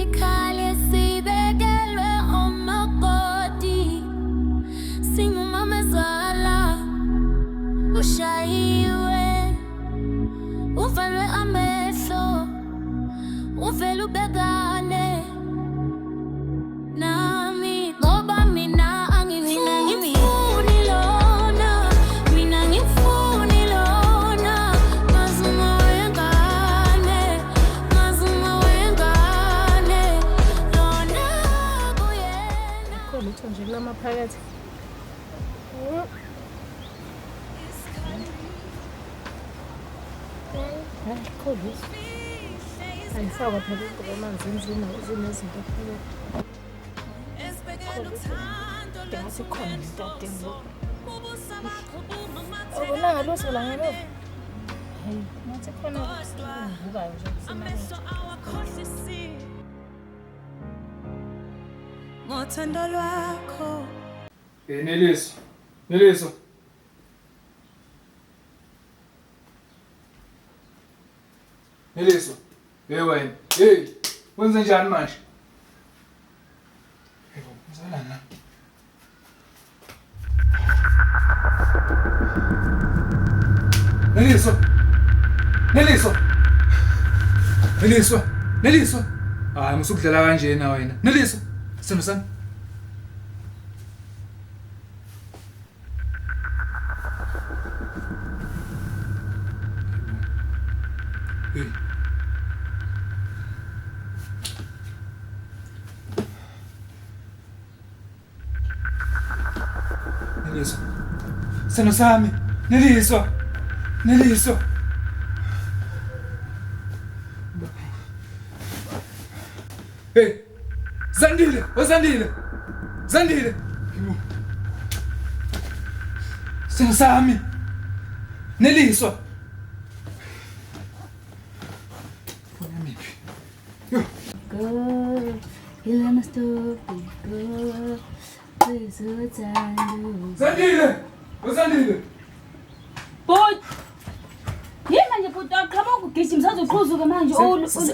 Isikhali esibekelwe omakoti singumamezala ushayiwe uvalwe amehlo uvele ubhekane nami ngoba mina angimfuni lona mina ngimfuni lona Mazuma wengane Mazuma wengane lona kuyena. Akukho lutho nje kulamaphakethe. Hayi, akukho lutho. Ayifakwa phela ingubo emanzini zinezinto phakathi. Ngathi khona into adinga. Awubonanga lutho la ngemuva? Hayi, ngathi khona okuvukayo nje kusemanzi. Ngothando lwakho. Hey Neliso. Neliso. Neliso. Hey wena. Hey, wenze njani manje? Yebo, mzalana la. Neliso. Neliso. Neliso. Neliso. Hayi musukudlala kanjena wena. Neliso. Sithando sami. Hey. Neliso. Sithando sami. Neliso. Neliso. Hey. Zandile, wezandile. Zandile. Sithando sami. Neliso. Foni yami iphi? Yo. Go, ilama stop go. Uzothando. Zandile. Wezandile. Bhuti. Yini manje bhuti aqhamuka ugijima sazoqhuzuka manje.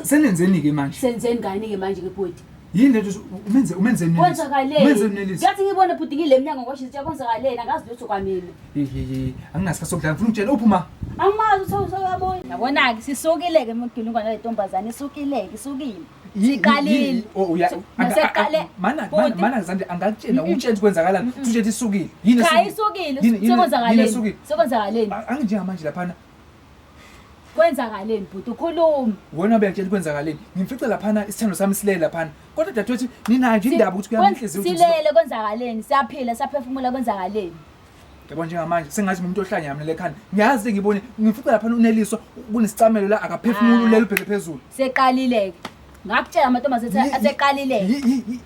Senenzeni ke manje? Senzeni kani ke manje ke bhuti? Yini lento umenze umenzeni Neliso? Kwenzakaleni? Umenzeni Neliso? Ngathi ngibone bhuti ngile mnyango kwasho kwenzakaleni angazi lutho kwamina. Hey hey hey, anginasikhathi sokudlala. Ngifuna ukutshela uphi uma? Angimazi uthi usoyabuya. Yabona-ke sisukile-ke emgilingwane le ntombazane isukile-ke isukile. Siqalile. Oh uya Naseqale. Mana Bhuti. mana Zandi angakutshela utshela ukuthi kwenzakalani. Utshela ukuthi isukile. Yini Cha esukile? isukile. Yini- yini- yini Sekwenzakaleni. esukile? Sekwenzakaleni. Anginjengamanje laphana. Kwenzakaleni bhuti ukhuluma. Wena ubeyakutshela kwenzakaleni. Ngimfice laphana isithando sami silele laphana. Kodwa dadewethu ninayo nje indaba ukuthi kuyamhliziyo ukuthi Silele kwenzakaleni. Siyaphila siyaphefumula kwenzakaleni. Yabo njengamanje sengathi umuntu ohlanya mina lekhanda. Ngiyazi ngibone ngimfice laphana uNeliso kunesicamelo la akaphefumuli ulele ubheke phezulu. Seqalile-ke. Ngakutshela amantombazane aseqalile-ke.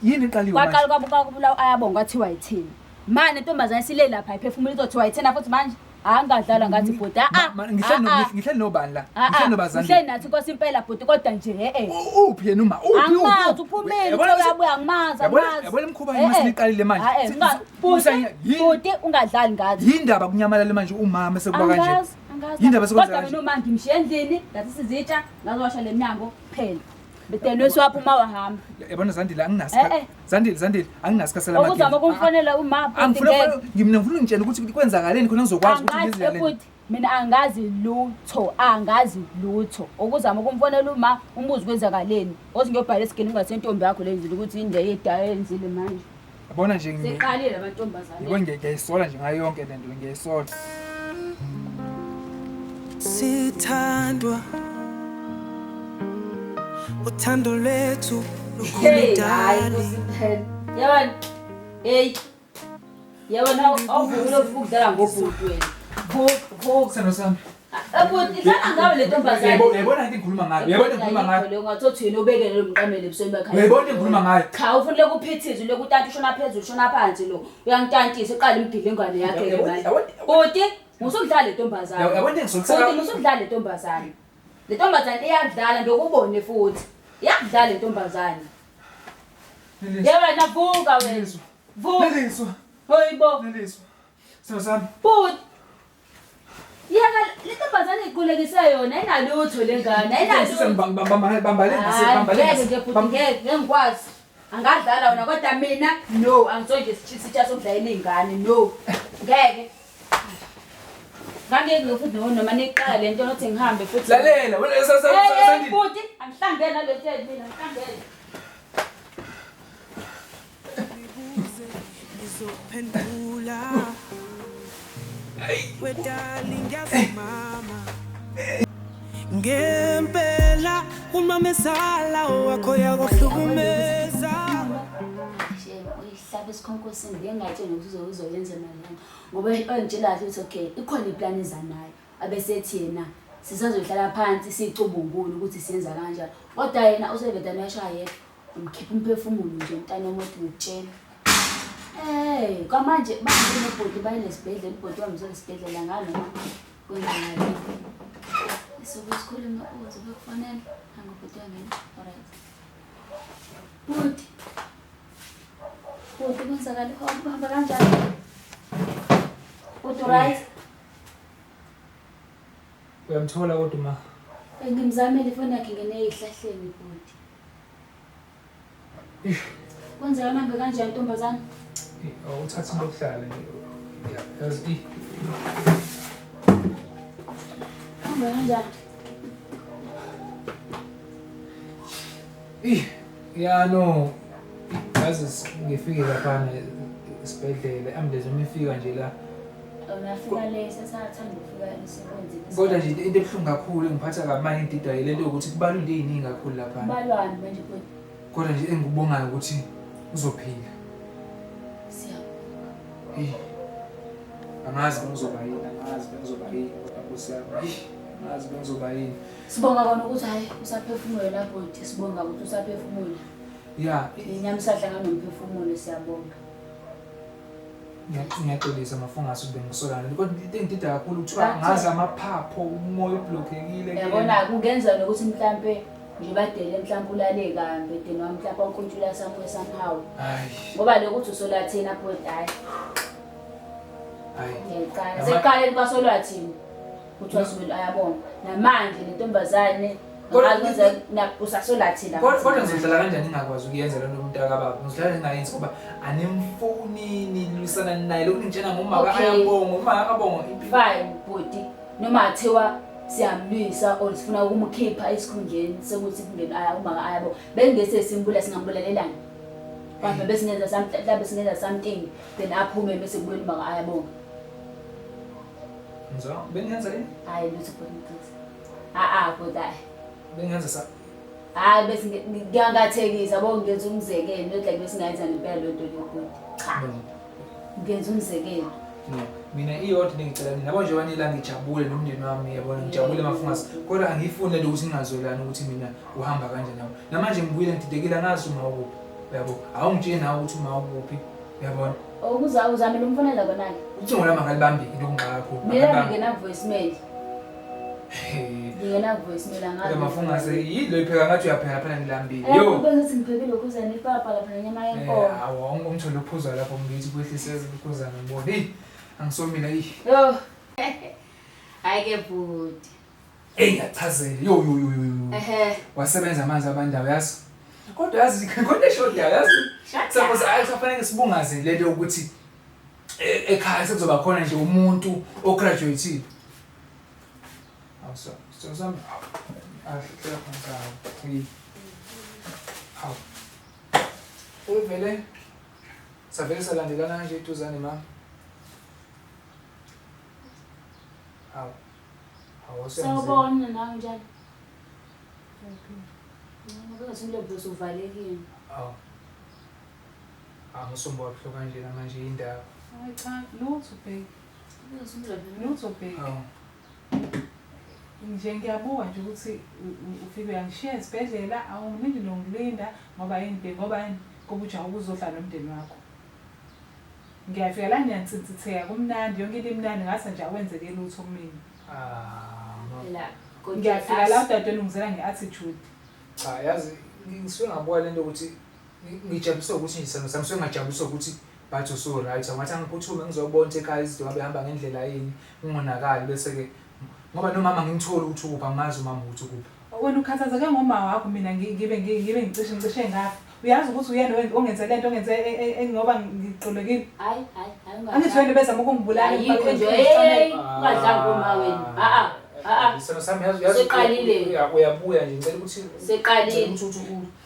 Yini eqaliwe manje? Kwaqala kwabulawa ayabonga kwathiwa yithini. Manje intombazane silele lapha iphefumula izothiwa yithina futhi manje. Hayi ngadlala ngathi bhuti. A Ma- Ngihleli nobani la? Ngihleli nobazandi. Ngihleli nathi inkosi impela bhuti kodwa nje eh. Uphi yena uma? Uphi Angimazi uphumile Yabona uthi uyabuya angimazi Yabona angimazi. yabona imikhuba Eh, eh. yami siniqalile manje. Ah, eh, Bhuti ungadlali ngathi. Yindaba kunyamalale manje umama sekuba kanje. Angazi angazi. Yindaba sekwenza Kodwa kanje. mina uma ngimshiye endlini ngathi sizitsha ngazowasha le mnyango kuphela. Bedele siwaphuma wahamba. Yabona Zandile Eh, anginasikhathi. eh. Zandile Zandile anginasikhathi Okuzama ukumfonela uma bhuti Angifuna ngeke. ngimina ngifuna ungitshela ukuthi kwenzakaleni khona ngizokwazi ukuthi Angazi ngiziyaleni. bhuti mina angazi lutho angazi lutho okuzama ukumfonela uma umbuzo kwenzakaleni othi ngiyobhala esigeni ungasentombi yakho lenzile ukuthi yini le yedaya yenzile manje Yabona nje seqalile amantombazane Yabo ngiyayisola nje ngayo yonke lento ngiyayisola. Sithandwa uthando lwethu Hey, hayi lukhulu Nkosi impela. Yabona hey yabona awuvukile ukudlala ngobhuti wena vuka vuka Sithando sami. bhuti idlala ngawe le ntombazane Yebo yabona into engikhuluma ngayo. Yabona engikhuluma ngayo. Leyo ngathi yena ubekele lo mqamelo ebusweni bakhe. Uyayibona into engikhuluma ngayo? Cha ufuna lokuphithiza lokutata ushona phezulu ushona phansi lo. Uyangitantisa uqala imgile ingane yakhe ke manje. Bhuti musukudlala le ntombazane. Yabona into engizokusala- Bhuti musukudlala le ntombazane. Le ntombazane iyakudlala ngiyokubone futhi. Iyakudlala le ntombazane. Neliso. Yabona vuka wena. Vuka. Neliso. Hayibo. Neliso. Sithando sami. Bhuti. Yeka le ntombazane iqulekise yona ayinalutho le ngane ayinalutho. Bambale Hayi, ngeke nje futhi ngeke ngeke ngikwazi. Angadlala wona kodwa mina no angisoje sitsha sokudlalela iy'ngane no ngeke. Ngangeke futhi noma niqala le nto nothi ngihambe futhi. Lalela wena Hey, bhuti angihlangene nale nto mina angihlangene. Ngizophendula wedali ngiyazimama ngempela umamezala wakho yakuhlukumeza. Shame uyihlaba esikhonkosini bengingatsheli nokuthi uzoyenza mali yami ngoba engitshela kahle ukuthi okay ikhona iplani eza nayo abesethi yena sisazohlala phansi siyicubungule ukuthi siyenza kanjani kodwa yena usevedane uyashaya yedwa umkhipha umphefumulo nje umntana womuntu ngikutshela. Hey, kwamanje bahambe nobhuti baye nesibhedlela ubhuti wami esibhedlela ngalo noma kwenzakaleni. Isuke sikhulume uze bekufonela angubhuti wangena. Alright. Bhuti. Bhuti kwenzakala uhamba kanjani? Bhuti right? Uyamthola kodwa ma. Ngimzamele ifoni yakhe ingene ey'hlahleni bhuti. Kwenzeka manje kanjani ntombazane? Awuthatha into yokuhlala nje. Yazi Hamba kanjani? Ya no. Yazi ngifike laphana esibhedlela ambulance uma ifika nje la. Unafika le sesathanda ukufika emsebenzini. Kodwa nje into ebuhlungu kakhulu engiphatha kabi ngididwa yile nto yokuthi kubalwa into ey'ningi kakhulu laphana. Kubalwani manje bhuti? Kodwa nje engikubongayo ukuthi uzophila. Siyabonga. Hey. Angazi bengizoba yini, angazi bengizoba yini kodwa Nkosi yami. Hey, angazi bengizoba yini. Sibonga kona ukuthi hayi usaphefumula la bhuti, sibonga ukuthi usaphefumula. Ya, Inyama isahlangana nomphefumulo siyabonga. Ngiyaxolisa mafungasi ukuthi bengisolana kodwa into engidida kakhulu kuthiwa ngazi amaphapho umoya ublockekile. Yabona kungenza nokuthi mhlampe nje badele mhlampe ulale kambe then wami mhlampe wankuntshula somewhere somehow. Hayi. Ngoba lokuthi usolathina bhuti hayi. Hayi. Ngiyayiqala. Sekuqaleni kwasolwathini. Kuthiwa sibili ayabonga. Namanje le ntombazane usasolathina. Kodwa ngizohlala kanjani ngingakwazi ukuyenza lento umuntu akababa? Ngizohlala ngingayenzi ngoba animfuni nilwisana naye lokhu ningitshena ngomama ayabonga, uma akabonga impilo. Fine bhuti. Noma athiwa siyamlwisa or sifuna ukumkhipha esikhundleni sekuthi kungena aya uma ayabo. Bengese simbula singambulalelani. Mhlawumbe besingenza something, mhlawumbe singenza something then aphume bese kubuyela uma ayabonga. Ngizwa bengenza yini? Hayi lutho bhuti ngixolise. Ah bhuti hayi. Bengenza sa Hayi bese ngiyangathekisa bo ngenza umzekelo not like besingayenza ngempela lento leyo bhuti. Cha. Ngenza umzekelo. No, mina iyodwa into engicela nina yabo nje wanila ngijabule nomndeni wami yabona ngijabule mafungasi kodwa angiyifuni lento ukuthi ngingazwelani ukuthi mina uhamba kanjani nabo. Namanje ngibuyile ngididekile angazi uma ukuphi. Uyabo? Awungitsheli nawe ukuthi uma ukuphi. Uyabona? Ukuza uzamela umfonela kona-ke. Ucingo lwami akalibambi into okungxa kakhulu. Mina ngingena voicemail. Ngingena voicemail angazi. Kodwa mafungase yini lo ipheka ngathi uyapheka phela ngilambile. Yo. Bese ngipheke lokhu uzane ipapa lapha nenyama yenkomo. Awu ungithole uphuza lapho ngithi kwehlise ukuphuzana ngibone. Hey, angisomile hey. Yo. Hayi ke bhuti. Hey ngiyachazela. Yo yo yo yo. Ehhe. Wasebenza amanzi abandawo yazi. Kodwa yazi kodwa eshodayo yazi. Suppose ayisafanele sibungaze lento ukuthi ekhaya sekuzoba khona nje umuntu ograduateile. Awuso, sami. Ahlala phansi. Hawu. Uvele savele salandelana kanje eduzane ma. Hawu. Hawu Sawubona nawe njani? Ngoba ngeke uvalekile. Hawu. Angusombo wabuhlungu kanje manje indaba. Hayi cha, lutho bheki. Lutho bheki. Hawu. Nje ngiyabuka nje ukuthi ufike uyangishiya esibhedlela awungilindi nongilinda ngoba yini bheki ngoba yini ngoba ujaha ukuzohlala nomndeni wakho. Ngiyafika la ngiyantsinsitheka kumnandi yonke into imnandi ngase nje akwenzeke lutho kumina. Ah. Ngiyafika la udadewenu ungizela nge-attitude. Cha yazi ngisuke ngabuka lento ukuthi ngijabuliswa ukuthi nje sami ngisuke ngajabulisa ukuthi Bathi usu-right. Ngathi angiphuthume ngizobona ukuthi ekhaya izinto ngabe hamba ngendlela yini, kungonakali bese-ke ngoba nomama ngimtholi ukuthi ukuphi, angimazi umama ukuthi ukuphi. Wena ukhathazeke ngoma wakho, mina ngibe ngicishe ngafa. Uyazi ukuthi uyena ongenze lento ongenze ngoba ngiqolekile. Hayi hayi hayi. Angithi wena bezama ukungibulala. Ayikho nje. Hey, ungadlanga ngoma wena. A a. Isona sami yazi yazi. Seqalile. Uyabuya nje ngicela ukuthi Seqalile.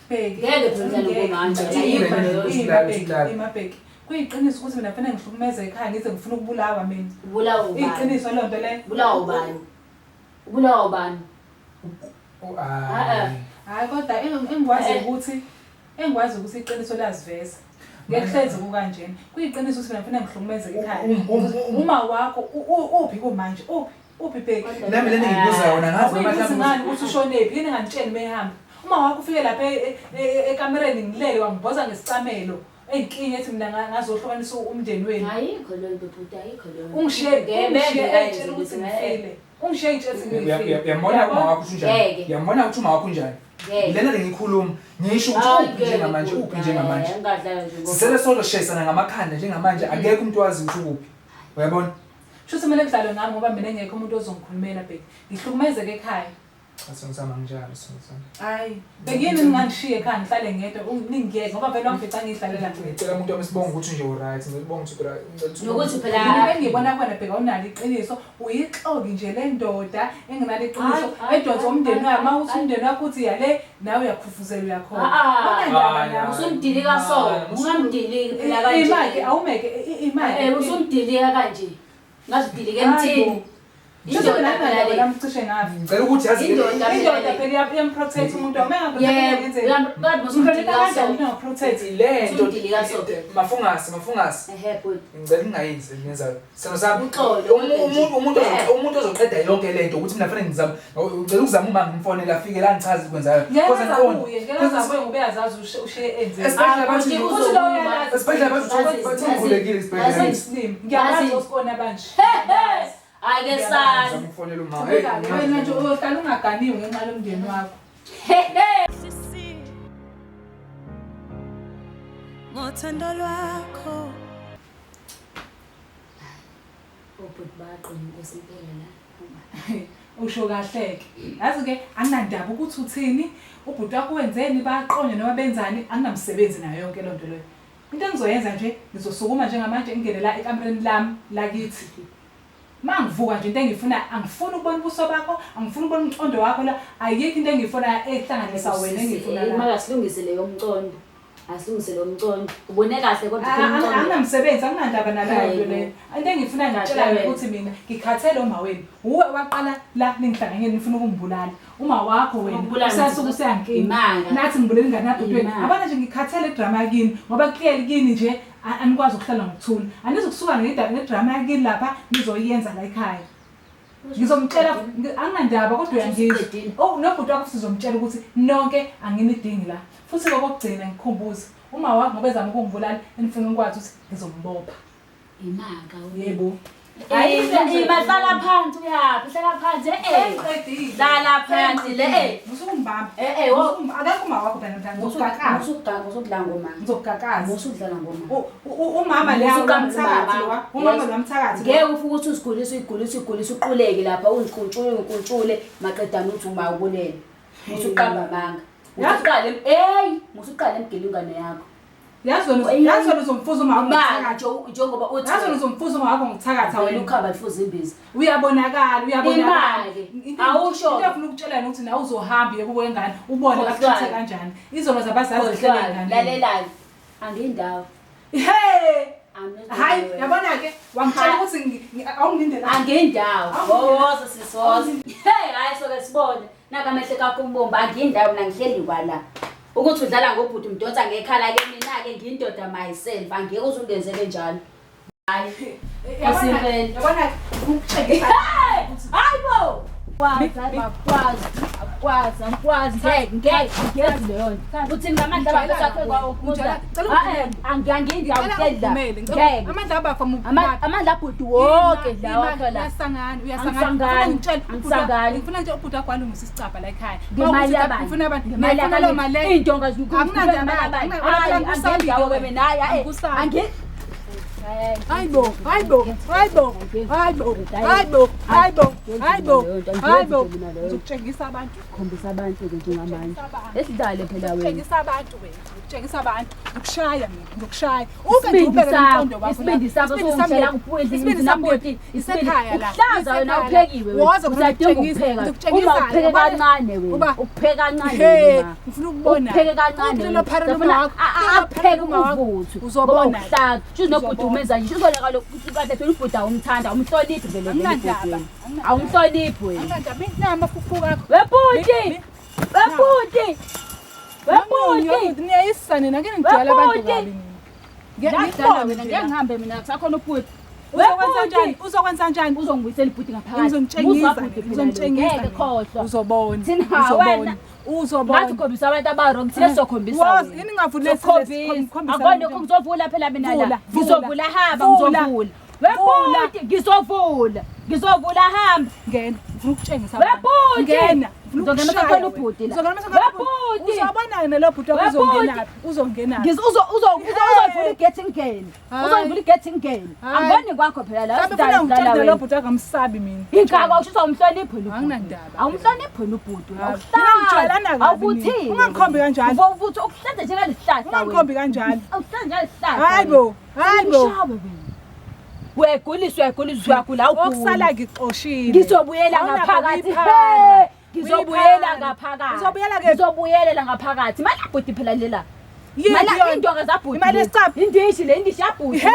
Bheki. Ngeke phela udlale ngoma nje. Ayikho leyo. Imabheki. Kuyiqiniso ukuthi mina kufanele ngihlukumeze ekhaya ngize ngifuna ukubulawa mina. Ubulawa ubani? Iqiniso leyo nto leyo. Ubulawa ubani? Ubulawa ubani? Hayi. Hayi kodwa engikwazi ukuthi iqiniso laziveza. Ngekuhlezi kukanjena. Kuyiqiniso ukuthi mina kufanele ngihlukumeze ekhaya. Uma wakho uphi kumanje? Uphi Bheki? Nami lena ngibuza yona ngazi noma mhlawumbe ukuthi ushonephi, yini ngangitsheli mehamba. Uma wakho ufike lapha ekamereni ngilele wangibhoza ngesicamelo. Eyinkinga ethi mina ngazohlukanisa umndeni wenu. Ayikho leyo nto bhuti, ayikho leyo. Ungishiye ngeke ukuthi ngifile. Ungishiye nje ethi ngifile. Uyambona uma wakho unjani? Uyambona ukuthi uma wakho unjani? Lena lengikhuluma ngisho ukuthi uphi njengamanje, uphi njengamanje. Sisele solo shayisana ngamakhanda njengamanje, akekho umuntu wazi ukuthi ukuphi. Uyabona? Shuthi kumele kudlalwe ngami ngoba mina engekho umuntu ozongikhulumela Bheki. Ngihlukumezeke ekhaya. Asongisama njalo songisama. Hayi, bengiyini ningangishiye ekhaya ngihlale ngedwa ningiyeke ngoba vele wangifica ngiyihlalela nje. Ngicela umuntu wami sibonge ukuthi nje uright, ngicela ubonge ukuthi uright. Nokuthi phela engibona khona Bheka unalo iqiniso, uyixoki nje le ndoda engenalo iqiniso, edonsa umndeni wakho, mawuthi umndeni wakho uthi yale nawe uyakhufuzela uyakhona. Usumdilika so, ungamdiliki phela kanje. Imali awumeke imali. Usumdilika kanje. Ngazidilika emthini. Indoda phela le lamcishe ngafi. Ngicela ukuthi yazi indoda phela iyamprotect umuntu wami engaprotect. Yebo, protect le nto. Mafungasi. Ehe bhuti. Ngicela ningayenzi lenzayo. Sino sami umuntu ozoqeda yonke lento ukuthi mina fanele ngizame. Ngicela ukuzama uma ngimfonela afike la ngichaze kwenzayo. Kodwa ngiqonde. Ngeke azabuye ngoba uyazazi ushiye enze. Especially bathi bathi ngikhulekile isibhedlela. Ngiyabazi osikona banje. Ake sani. Ngimfonela uma. Wena nje uyohlala ungaganiwe ngenxa yomndeni wakho. Ngothando lwakho. Obhuti baqonda inkosi impela la. Usho kahle ke. Yazi ke anginandaba ukuthi uthini, ubhuti wakho wenzeni, baqonye noma benzani, anginamsebenzi nayo yonke le nto leyo. Into engizoyenza nje ngizosukuma njengamanje ngingene la ekamereni lami lakithi. Mangivuka nje into engifuna, angifuni ukubona ubuso bakho, angifuni ukubona umqondo wakho la, ayikho into engifuna ehlanganisa wena engifuna la. Maka silungise leyo mqondo. Asilungise lo mqondo. Ubone kahle kodwa umqondo. Anginamsebenzi, anginandaba naleyo nto leyo. Into engifuna ngitshela ukuthi mina ngikhathele uma wena. Uwe waqala la ningihlanganyele nifuna ukungibulala. Uma wakho wena usasuka useyankinga. Nathi ngibulela ingane yakho wena. Abana nje ngikhathele idrama kini ngoba clearly kini nje anikwazi ukuhlala ngokuthula. Anizokusuka ngedrama yakini lapha nizoyenza la ekhaya. Ngizomtshela anginandaba kodwa uyangizwa. Oh nobhuti wakho sizomtshela ukuthi nonke anginidingi la. Futhi kokugcina ngikhumbuza uma wakho ngoba ezama ukungibulala enifuna ukwazi ukuthi ngizombopha. Imaka yebo. Hayi ima hlala phansi uyaphi? Hlala phansi Hlala phansi le. Usukumbamba. Akekho uma wakho phela mntana ngizokugakaza. Usukudla ngoma. Ngizokugakaza. Usudlala ngoma. Umama le umthakathi wa. Umama lomthakathi. Ngeke ufike ukuthi uzigulise uyigulise uquleke lapha uziquntshule maqedana uthi uma ubulele. Usuqamba amanga. Usuqale usuqale emgile ingane yakho. Yazi wena uzomfuza uma wakho njengoba uthi. Yazi wena uzomfuza uma wakho ngikuthakatha wena. Ukhaba lifuza imbiza. Uyabonakala. Awusho. Into afuna ukutshela ukuthi nawe uzohamba uye kubo wengane ubone bakuthathe kanjani. Izono zabazali zihlele ingane. Lalelani. Angindawo. Hey! Hayi, yabona ke wangitshela ukuthi awungilindela. Angindawo. Woza sisoza. Hey, hayi soke sibone. Nakamehle kakho umbomba angindawo mina ngihleli kwala. Ukuthi udlala ngobhuti umdonsa ngekhala ke mina ke ngiyindoda myself angeke uzungenzele njalo. Hayi. Yabona ukutshengisa. Hayi bo. Akwazi ngeke leyo nto. Uthini ngamandla abafo kwawo? Angindawo ngeke. Amandla abafo amandla abhuti wonke lawa la. Uyasangana ngitshela. Ngifuna nje ubhuti wakho alungise isicabha la ekhaya. Ngifuna abantu ngifuna lo mali. Intonga zinkulu. Anginandaba. Angindawo mina hayi. Hayibo, hayibo, hayibo, hayibo, hayibo, hayibo, hayibo, hayibo. Ngizokutshengisa abantu. Khombisa abantu ke njengamanje. Esidlale phela wena. Ngizokutshengisa abantu wena. Ngizokutshengisa abantu. Ngikushaya mina, ngizokushaya. Uke nje ubeke umqondo wakho. Isibindi sakho sokungitshela kuphuzi isibindi isekhaya la. Uhlaza wena uphekiwe wena. Woza Usadinga ukupheka. Uma upheke kancane wena. Upheke kancane wena. Ngifuna ukubona. Upheke kancane. Lelo phara noma wakho. Apheke umvuthu. Uzobona. Uhlaza. Shuthi nobhuti umenza nje. Uzobona kaloku ukuthi kade phela ubhuti awumthanda, awumhloniphi vele vele Anginandaba. ubhuti. Awumhloniphi wena. Anginandaba. Nama fufu kakho. Webhuti! Webhuti! Webhuti! Niyayisana nina ngeke ngijwayele abantu kabi mina. Ngiyadlala wena, ngeke ngihambe mina kusakhona ubhuti. Uzokwenza njani? Uzokwenza njani? Uzongibuyisela ibhuti ngaphakathi. Ngizomtshengisa. Ngizomtshengisa. Ngeke khohlwa. Uzobona. Thina Uzobona. wena. Uzobona. Ngathi ukhombisa abantu aba-wrong, thina sizokhombisa Woza, wena. yini ngingavuli lesi- Sizokhombisa. khombisa Akona abantu. lokho ngizovula phela mina la. Vula, vula. Ngizovula hamba, Vula. ngizovula. Webhuti, ngizovula. Ngizovula hamba. Ngena, ngifuna ukutshengisa abantu. Webhuti! Ngena, ngifuna Ngizongena ukushaya masekhona wena. ubhuti la. Uzongena masekhona ubhuti. Webhuti! Uzobona nalo bhuti wakho Webhuti! uzongenaphi? Uzongenaphi? Uzoyivula igethi ngene. Hayi. Uzoyivula igethi ngene. Hayi. Angiboni kwakho phela la. Mhlawumbe ufuna ngitshele nalo bhuti wakho ngamsabi mina. Ingaka usho awumhloniphi wena ubhuti. Anginandaba. Awumhloniphi wena ubhuti wena. Hayi. Mina ngijwayelana kabi mina. Awukuthini? Ungangikhombi kanjalo. Uvuthi ukuhlanza njengalesihlahla wena. Ungangikhombi kanjalo. Awuhlanza njengalesihlahla. Hayibo, hayibo. Ushawe wena. Uyaguliswa, uyaguliswa, uyagula awuguli. Okusala ngixoshile. Ngizobuyela Awunabo ngaphakathi. uyiphara. He, ngizobuyela Uyiphara. ngaphakathi. Uzobuyela kephi? Ngizobuyelela ngaphakathi. Mali yabhuti phela lela. Yiphi Mali yona? indonga zabhuti. Imali lezi. yesicabha? Indishi le indishi yabhuti. He!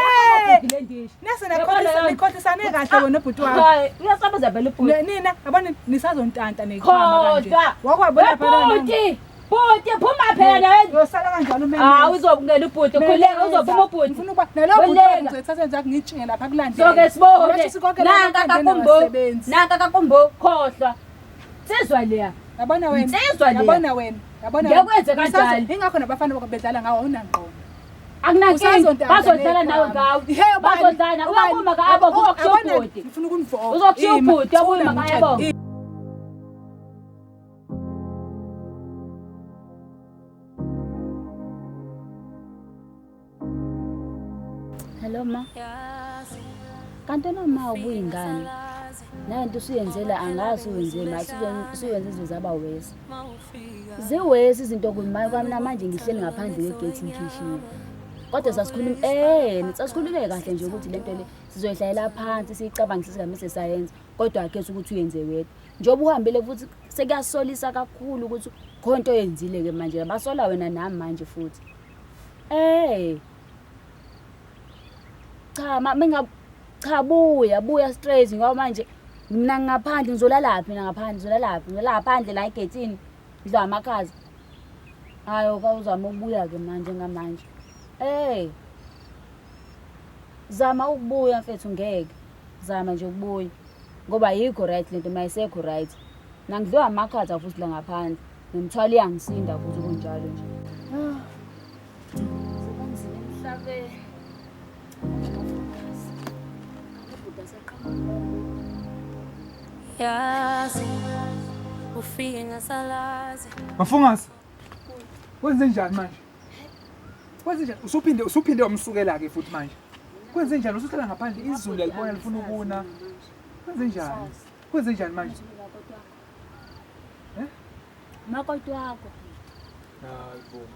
Yabhuti le ndishi. Nase Yabona nakhohlisa yona? nikhohlisane kahle wena nobhuti wakho. Hayi, uyasabaza phela ubhuti. Nina yabona nisazontanta nekhwama kanje. Khohlwa. Wakwabona phela nami. Bhuti, bhuti phuma phela nawe. Uyosala kanjalo umemeza. Hawu uzobungena ubhuti, khuleka uzophuma ubhuti. Ngifuna ukuba nalo bhuti Khuleka. wakho ngizothatha nje ngitshinge lapha kulandela. Soke sibone. Ngoba konke la Nanka ngaphandle kakumbo. nabasebenzi. Nanka kakumbo, khohlwa. Sizwa leya. Yabona wena. Insizwa le. Yabona wena. Yabona. Ngeke kwenze kanjalo. Ingakho nabafana bakho bedlala ngawo awunangqondo. Akunankinga. Usazontanta Bazodlala nawe nekhwama. ngawe. He, ubani? Bazodlala. Ubani? Uyabuma ka-Abonga, uzokushiya Yabona, ubhuti. Ngifuna ukunivoka. Uzokushiya Ima, ubhuti, uyabuma thula ka-Ayabonga. ngitshele. Hello ma. Kanti noma ubuyingane. Nayo into usuyenzela angazi uwenze ma usuyenze izinto zaba worse. Ziwesi izinto kumanje kwami namanje ngihleli ngaphandle kwegate ngikhishiwe. Kodwa sasikhuluma sasikhulume kahle nje ukuthi lento le sizoyihlalela phansi siyicabangisise kamise sayenza kodwa akhethe ukuthi uyenze wedwa. Njengoba uhambile futhi sekuyasolisa kakhulu ukuthi khona into oyenzile ke manje basola wena nami manje futhi. Cha ma menga cha buya buya straight ngoba manje mina ngaphandle ngizolalaphi mina ngaphandle ngizolalaphi ngizolala phandle la egethini ngidla amakhaza. Hayi uzama ukubuya ke manje ngamanje. Zama ukubuya mfethu ngeke. Zama nje ukubuya. Ngoba ayikho right lento mayisekho right. Nangidliwa amakhaza futhi la ngaphandle. Nemithwalo iyangisinda futhi kunjalo nje. Sekunzima emhlabeni. Yazi ufike ngasalazi Mafungasi. Kwenze njani manje? Kwenze njani? Usuphinde wamsukela ke futhi manje. Kwenze njani? Usuhlala ngaphandle izulu alibona lifuna ukuna. Kwenze njani? Kwenze njani manje? Makoti wakho. Hayibo.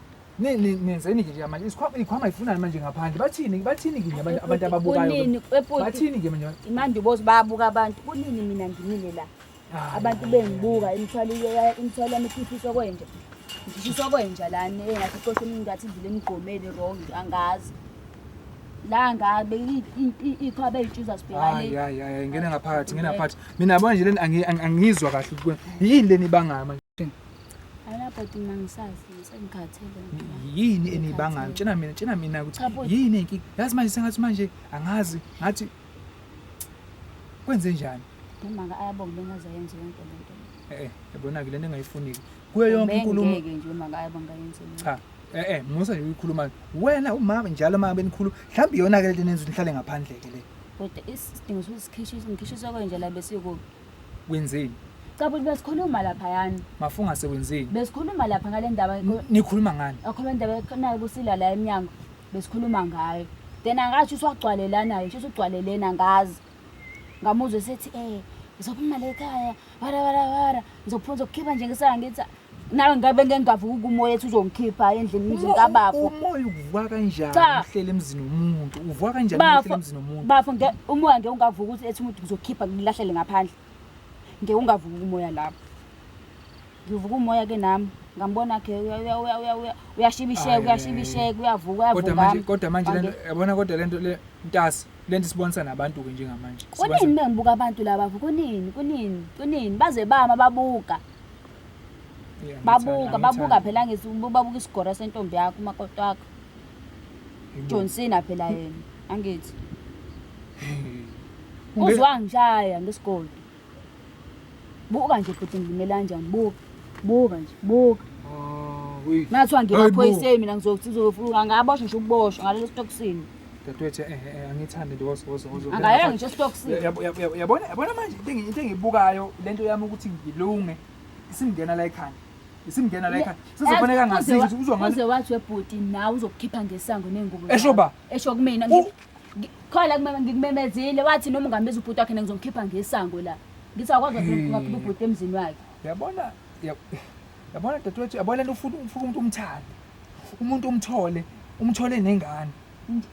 Nenzeni nje manje? Isikhwama ifunani manje ngaphandle? Bathini ke abantu ababukayo? Kunini ebhuti? Bathini ke manje? Imandi bozi bayabuka abantu. Kunini mina ngimile la. Abantu bengibuka imithwalo yami ikhiphiswa kwenja. Ngishiswa kwenja lana engathi xosha umuntu ngathi idlule emgqomeni wrong angazi. La ngabe ikhwaba eyitshuza sibhekane. Hayi hayi ngena ngaphakathi ngena ngaphakathi. Mina yabona nje leni angizwa kahle ukuthi yini leni ibangayo manje. Alapho mina ngisazi sengikhathele. Yini enibangayo? Tshena mina ukuthi yini inkinga. Yazi manje sengathi manje angazi ngathi kwenze njani? Uma Ayabonga bengazayenza yonke lento. Yabona ke lento engayifuniki. Kuyo yonke inkulumo ngeke nje uma Ayabonga yenze. Cha. Musa nje uyikhuluma. Wena umama njalo uma benikhuluma, mhlawumbe iyona ke lento enenza nihlale ngaphandle ke le. Kodwa isidingo sokusikhisha ngikhishiswa kwenje la besikubi. Wenzeni? Cha futhi besikhuluma lapha yani. Mafunga sewenzeni? Besikhuluma lapha ngale ndaba. Nikhuluma ngani? Akhona indaba nayo kusila la eminyango. Besikhuluma ngayo. Then angathi uswagcwalelanayo, shuthi ugcwalelena ngazi. Ngamuzwe sethi ngizophuma la ekhaya, wara wara wara, ngizophuma ngizokukhipha nje ngisanga ngithi nawe ngabe ngeke ngavuka umoya ethi uzongikhipha endlini emzini kabafo. Umoya uvuka kanjani Cha. uhlele emzini womuntu? Uvuka kanjani uhlele Bafo, emzini womuntu? bafo nge umoya ngeke ungavuka ukuthi ethi umuntu ngizokhipha ngilahlele ngaphandle. Ngeke ungavuka umoya lapho. Ngivuka umoya ke nami, ngambona ke uyashibisheka, Ayi. uyashibisheka, uyavuka, Kodwa uyavuka. manje kodwa manje lento yabona kodwa lento le ntasi lento sibonisa nabantu ke njengamanje. Kunini bengibuka abantu laba kunini kunini kunini baze bama babuka Yeah, babuka angithandi, babuka angithandi. phela ngithi babuka isigora sentombi yakho umakoti wakho Yebo. John Cena phela yena angithi Unge- uzwa ngishaya ngesigodi buka nje futhi ngimela kanjani buka buka nje buka Oh, wey. Ngathiwa Hayi bo. ngiwaphoyiseni mina ngizokuthi uzofuka ngaboshwa nje ukuboshwa ngalelo stokisini Dadewethu angithandi nje wozo wozo wozo. angayeka ngisho estokisini Yabona yabona manje into engiyibukayo lento yami ukuthi ngilunge isimngena la ekhanda. Isimngena la ekhanda. Sizofanele ngazisho ukuthi uzwa uze wathi webhuti nawe uzokukhipha ngesango ney'ngubo Esho ba? esho kumina khola kumema ngikumemezile wathi noma ungambiza ubhuti wakhe ngizomkhipha ngesango la ngithi awukwazi ungakhipha ubhuti emzini wakhe Yabona yabona dadewethu yabona lento ufuna umuntu umthande. Umuntu umthole, umthole nengane.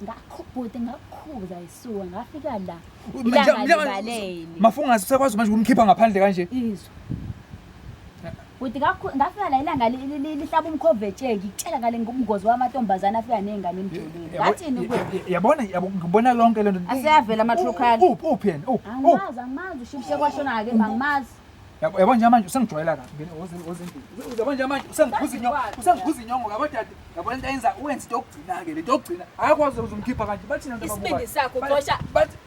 Ngakho bhuti ngakukhuza isuka ngafika la Manje- ilanga manje- libalele Mafunga usekwazi manje ukumkhipha ngaphandle kanje. izwa bhuti ngafika la ilanga lihlaba umkhovetsheki ngikutshela ngale ngobungozi wamantombazane afika ney'ngane emjolweni ngathini kuwe Yabona yabo ngibona lonke lento. Aseyavela ama-true colour. Uphi uphi yena? Uphi? Uphi? angimazi angimazi ushibishe kwashona-ke angimazi Yabo nje manje usengijwayela kabi. Ngene woze woze endlini. Yabo nje manje usengikhuza inyongo, usengikhuza inyongo yabo dade. Yabo lento ayenza uwenza into yokugcina ke lento yokugcina. Akakwazi uzomkhipha kanje. Bathi nento Isibindi sakho, xosha. Bathi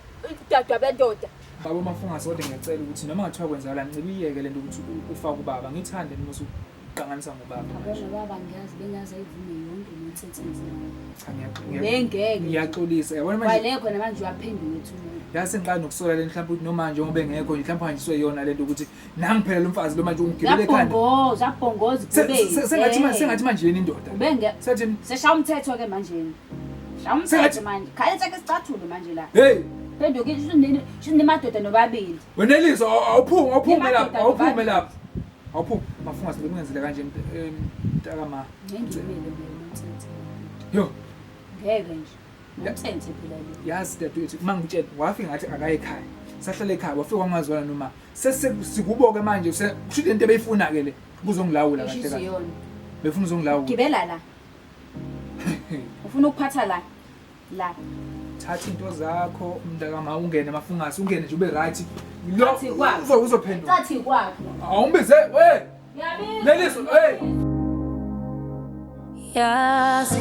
udadwa bendoda baba mafunga kodwa ngiyacela ukuthi noma ngathiwa kwenzakala ngicela uyiyeke lento ukuthi ufake ubaba. Ngithande noma usuqanganisa ngobaba manje. abona baba ngiyazi bengaze ayivume yonke nonsense enziwayo Cha ngiyaxolisa. Bengeke. Ngiyaxolisa. Yabona manje kwale khona manje uyaphenduka ethuneni yazi sengiqala nokusola le mhlawumbe ukuthi noma njengoba engekho nje mhlawumbe hanjiswe yona lento ukuthi nangi phela lo mfazi lo manje ungigibele ekhanda. uyabhongoza uyabhongoza Sengathi manje sengathi manje yena indoda. ubenge Sethi seshaya umthetho-ke manje shaya umthetho manje khaletha ke sicathulo manje la hey phenduka shuninemadoda nobabili Weneliso awuphume awuphume Nimadoda lapha awuphume nobabili. lapha. Awuphume mafunga ngenzele kanje mntaka ma. ngengimele mina nonsense Yo ngeke nje nonsense phela le yazi dadewethu uma ngitshela wafika ngathi akaye ekhaya. Sahlala ekhaya wafika wangazwana noma sesikubo ke manje kusho lento ebeyifuna ke le kuzongilawula kahle kahle. ishiziyona Befuna uzongilawula. gibela la ufuna ukuphatha la la Thatha into zakho mntaka ma ungene mafungasi ungene nje ube right. Lo Thathi kwakho. uzophenduka. cathi kwakho Awumbize we Neliso hey Yazi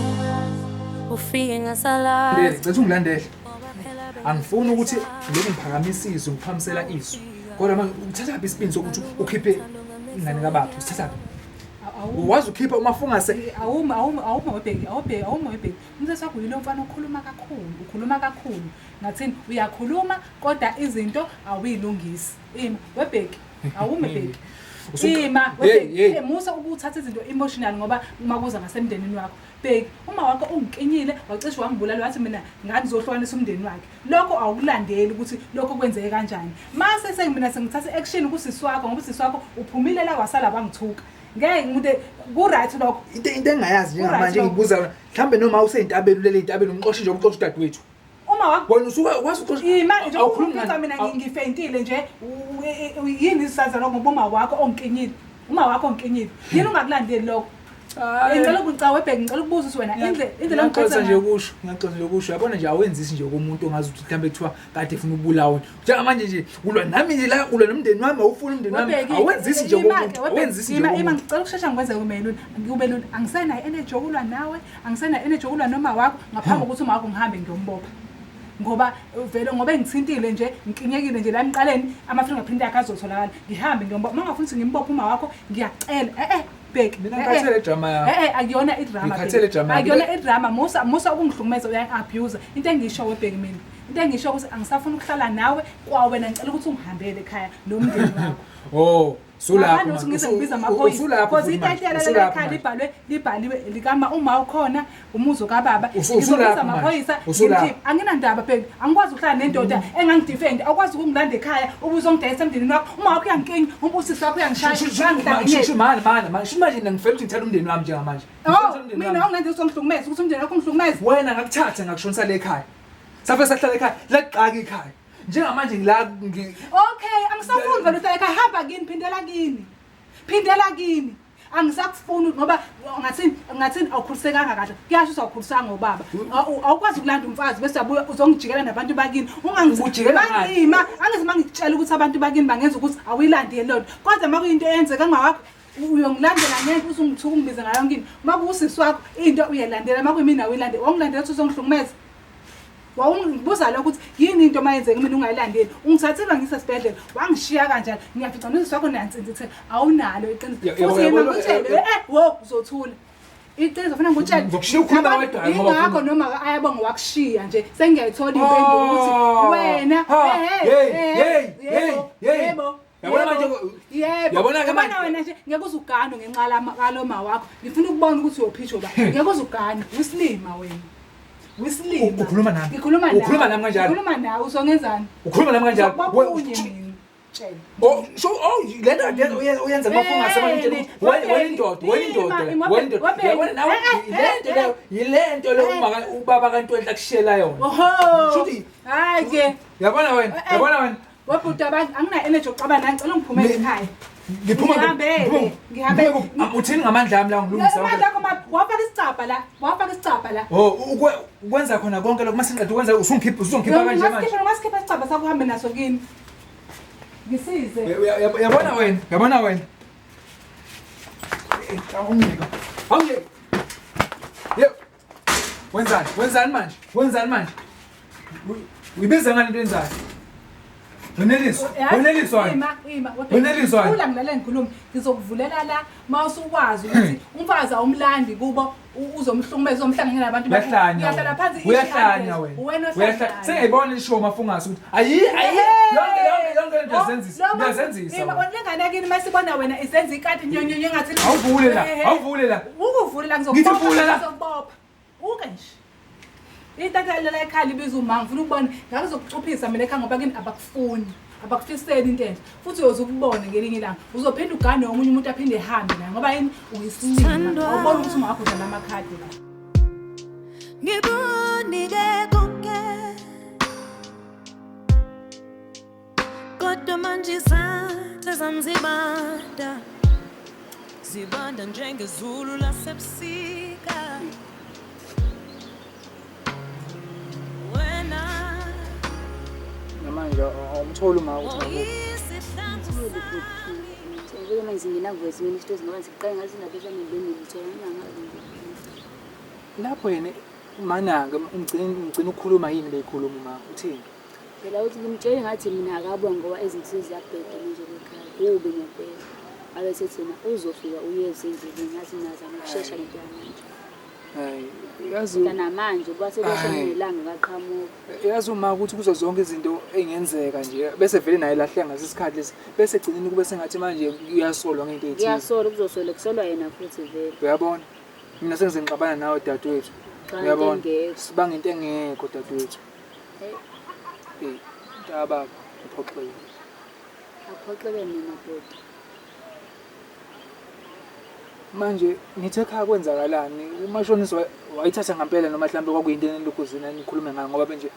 ufike ngasalazi Leli ngicela ungilandele. Angifuni ukuthi lokhu ngiphakamisa izwi ngiphamisela izwi. Kodwa manje uthatha phi isibindi sokuthi ukhiphe ingane kababa? Usithatha phi? Uwazi ukhipha umafungase Awumi awumi awumi webheki awubheki awumi webheki umthetho wakho yilo mfana okhuluma kakhulu ukhuluma kakhulu ngathini uyakhuluma kodwa izinto awuyilungisi ima webheki awumi bheki ima Hey, webheki hey. musa ukuthatha izinto emotional ngoba uma kuza ngasemndenini wakho bheki uma wakho ungikinyile wacishe wangibulala wathi mina ngangizohlukanisa umndeni wakhe lokho awukulandeli ukuthi lokho kwenzeke kanjani mase sengimina sengithatha action kusisi wakho ngoba usisi wakho uphumile la wasala wangithuka ngeke ngikude ku-right lokho into engingayazi njengamanje Ku-right lokho. ngibuza yona mhlambe noma useyintabeni ulele ey'ntabeni umxoshe nje umxoshe udadewethu uma wakho wena usuke wazi uxosha ima nje awukhulumi ufica ngani? mina ngifeyintile nje yini isizaza lokho ngoba uma wakho ongikinyile uma wakho ongikinyile yini ungakulandeli lokho Hayi. ngicela ukuca webheki ngicela ukubuza ukuthi wena indlela Ngiyaxolisa ongiphethe nje ngayo kusho ngiyaxolisa nje kusho yabona nje awenzisi nje komuntu ongazi ukuthi mhlambe kuthiwa kade efuna ukubulawa njengamanje nje ulwa nami nje la ulwa nomndeni wami awufuni umndeni wami Webheki, awenzisi nje ima-ke, komuntu webheki, awenzisi nje ima ima komuntu ngicela ukushesha ngikwenze kube lula kube lula angisenayo energy yokulwa nawe angisenayo energy yokulwa noma wakho ngaphambi kokuthi uma wakho ngihambe ngiyombopha ngoba vele ngoba engithintile nje ngikinyekile nje la emqaleni ama-fingerprint akhe azotholakala ngihambe ngiyombopha uma ungafuni ukuthi ngimbophe uma wakho ngiyacela e-e bheki Mina eh-eh. ngikhathele idrama yakho. Eh-eh, akuyona idrama Ngikhathele Bheki. idrama yakho. Akuyona idrama musa musa ukungihlukumeza uyangi-abuse into engisho webheki mina into engisho ukuthi angisafuni ukuhlala nawe kwawena ngicela ukuthi ungihambele ekhaya nomndeni wakho oh Usulapho Ngaphandle manje, ukuthi ngize ngibize amaphoyisa. usulapho Because futhi manje, itayitela usulapho lalekhaya manje. libhalwe libhaliwe likama uma ukhona umuzi kababa. Usulapho Ngizobiza manje, amaphoyisa usulapho. ngimkhiphe. Anginandaba bheki. Angikwazi ukuhlala nendoda engangidefend. Awukwazi ukungilanda ekhaya ubuzongidayisa emndenini wakho. Uma wakho uyangikinga, usisi wakho uyangishaya. Bangihlanganyeli. Mani mani mani shuthi manje ngifela ukuthi ngithathe umndeni wami njengamanje. Oh, Ngifela ukuthi umndeni mina wami. awungilanda uzongihlukumeza, ukuthi umndeni wakho ungihlukumeze. Wena ngakuthatha ngakushonisa le ekhaya. Safe sahlala ekhaya, laqaka ikhaya. Njengamanje ngila Okay, angisafuni vele uhlala ekhaya. Hamba kini, phindela kini. Phindela kini. Angisakufuni ngoba ngathini ngathini awukhulisekanga kahle. Kuyasho ukuthi awukhulisanga ngobaba. Awukwazi ukulanda umfazi bese uyabuya uzongijikela nabantu bakini. Ukujikela ngani? Ungangima, angithi mangikutshela ukuthi abantu bakini bangenza ukuthi awuyilandeli lona. Kodwa makuyinto eyenzeka ngawakho uyongilandela ngeke uzungithuka ungibize ngayo yonke into. Makuwusisi wakho into uyayilandela, makuyimina awuyilandeli. Wawungilandela ukuthi uzongihlukumeza. Wawungibuza lokho ukuthi yini into mayenzeka mina ungayilandeli. Ungithathile ngisesibhedlela, wangishiya kanjani? Ngiyafica nosisi wakho niyansinzithela. Awunalo iqiniso. Futhi yena ngikutshele, wo uzothula. Iqiniso ufuna ngikutshele. Ngizokushiya ukhuluma wedwa ngoba Ingakho noma ayabonga wakushiya nje sengiyayithola impendulo ukuthi wena Hey, hey, hey, hey. Yabona manje Yebo. Yabona ke manje- Yabona wena nje ngeke uze uganwe ngenxa kaloma wakho. Ngifuna ukubona ukuthi uyophitshwa ba. Ngeke uze uganwe. Usilima wena. Usilima. Ukhuluma nami. Ngikhuluma nawe. Ukhuluma nami kanjalo. Ngikhuluma nawe uzongenzani? Ukhuluma nami kanjalo. Uzokubopha unye mina. Tshela. Oh, so oh le nto uyenza mafunga asebantu wena indoda, wena indoda, wena indoda. Yabona nawe le nto leyo, yile nto leyo uma ubaba kaNtwenhle akushiyela yona. Oho. Shuthi Hayi ke. yabona wena, yabona wena. Webhuti abantu angina energy yokuxabana nawe ngicela ungiphumele ekhaya. Ngiphuma Ngihambele, ngihambele. Uthini ngamandla ami la ngilungisa. Amandla akho maphi? Wafaka isicabha la. Wafaka isicabha la. Oh, ukwenza khona konke lokho masinqeda ukwenza usungikhipha uzongikhipha kanje manje. Ungasikipha ungasikipha isicabha sakho uhambe naso kini. Ngisize. Yabona wena, yabona wena. Awungiyeka. Awungiyeka. Yebo. Wenzani? Wenzani manje? Wenzani manje? Uyibiza ngani into enzayo? Weneliswa. Weneliswa. Ima, ima. Weneliswa. Kula ngilale ngikhuluma. Ngizokuvulela la mawusukwazi ukuthi umfazi awumlandi kubo uzomhlukumeza uzomhlanganyela nabantu bakho. Uyahlanya. Uyahlala phansi Uyahlanya wena. Wena Uyahlanya. Sengiyibona ishow mafungasi ukuthi ayi ayi yonke yonke yonke lento uyazenzisa. Uyazenzisa. Ima lengane yakini masibona wena isenza ikati nyonyonyo ngathi Awuvule la. Awuvule la. Ukuvule la Ngithi vule la. ngizokubopha. Uke nje. Itata lela ekhaya libiza uma ngifuna ukubona ngabe uzokucuphisa mina ekhaya ngoba kini abakufuni. Abakufiseli into enhle. Futhi uyoze ukubone ngelinye ilanga. Uzophinda ugane omunye umuntu aphinde ehambe naye ngoba yini uyisilima. Awuboni ukuthi ungakho udlala amakhadi la. Ngikunike konke kodwa manje izandla zami zibanda zibanda njengezulu lasebusika wena Namanje awumtholi uma uthi oyisihlangu sami Vele manje singena kwezinye izinto ngoba siqale ngathi indaba ehlangene benilithola ngingangazi nje. Lapho yena manake ungcina ungcina ukukhuluma yini beyikhuluma uma uthini? Phela uthi ngimtshele ngathi mina akabonga ngoba izinto seziyabheda manje lekhaya. Kubi ngempela. Abe sethi yena uzofika uyeze endleleni ngathi nazama ukushesha lento yamanje. Hayi, yazi Kodwa namanje kwase kwasho Hhayi. nelanga kaqhamuka. yazi uma ukuthi kuzo zonke izinto engenzeka nje bese vele naye lahleka ngaso isikhathi lesi bese egcineni kube sengathi manje uyasolwa ngento ethile. Kuyasola kuzosola kusolwa yena futhi vele. Uyabona? Mina sengize ngixabana nawe dadewethu. Cha, into Uyabona? engekho. Sibanga into engekho dadewethu. Hey. Eh, mntakababa, ngiphoxekile. Aphoxeke mina bhuti. Manje nithe ekhaya kwenzakalani? Umashonisa wayithatha ngempela noma mhlambe kwakuyinto enilokhuzina nikhulume ngayo ngoba benje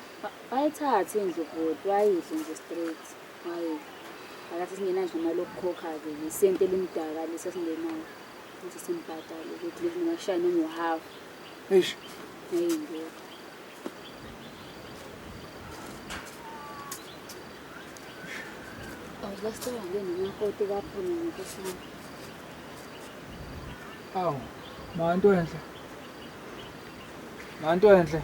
Wayithatha indlu bhuti, wayidla nje straight. Wayidla. Akathi singenayo nje imali yokukhokha-ke, isenti elimdaka lesi esingenayo. Ukuthi simbhadale ukuthi lesi ningashaya noma uhafu. eish Ney'ndoda. Awulasicabanga nomakoti kaphuma nkosi yami. Awu, manto enhle. Manto enhle.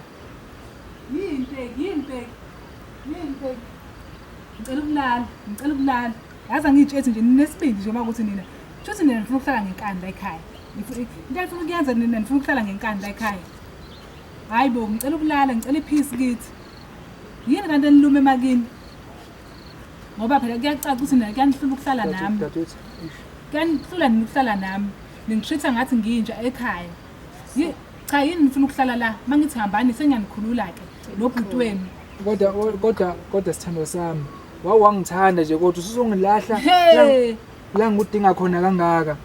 Yini Bheki, yini Bheki? Yini Bheki? Ngicela ukulala, ngicela ukulala. Yazi angiyitshethi nje ninesibindi nje uma ukuthi nina. Shuthi nina nifuna ukuhlala ngenkani la ekhaya. Into enifuna ukuyenza nina nifuna ukuhlala ngenkani la ekhaya. Hayi bo, ngicela ukulala, ngicela ipeace kithi. Yini kanti enilume emakini? Ngoba phela kuyacaca ukuthi nina kuyanihlula ukuhlala nami. Dadewethu, eish. Kuyanihlula nini ukuhlala nami? Ningitreat-a ngathi ngiyinja ekhaya. Cha yini nifuna ukuhlala la? Mangithi hambani sengiyanikhulula-ke nobhuti wenu. Kodwa kodwa kodwa sithandwa sami, wawangithanda nje kodwa usuzongilahla Hey! la ngikudinga khona kangaka.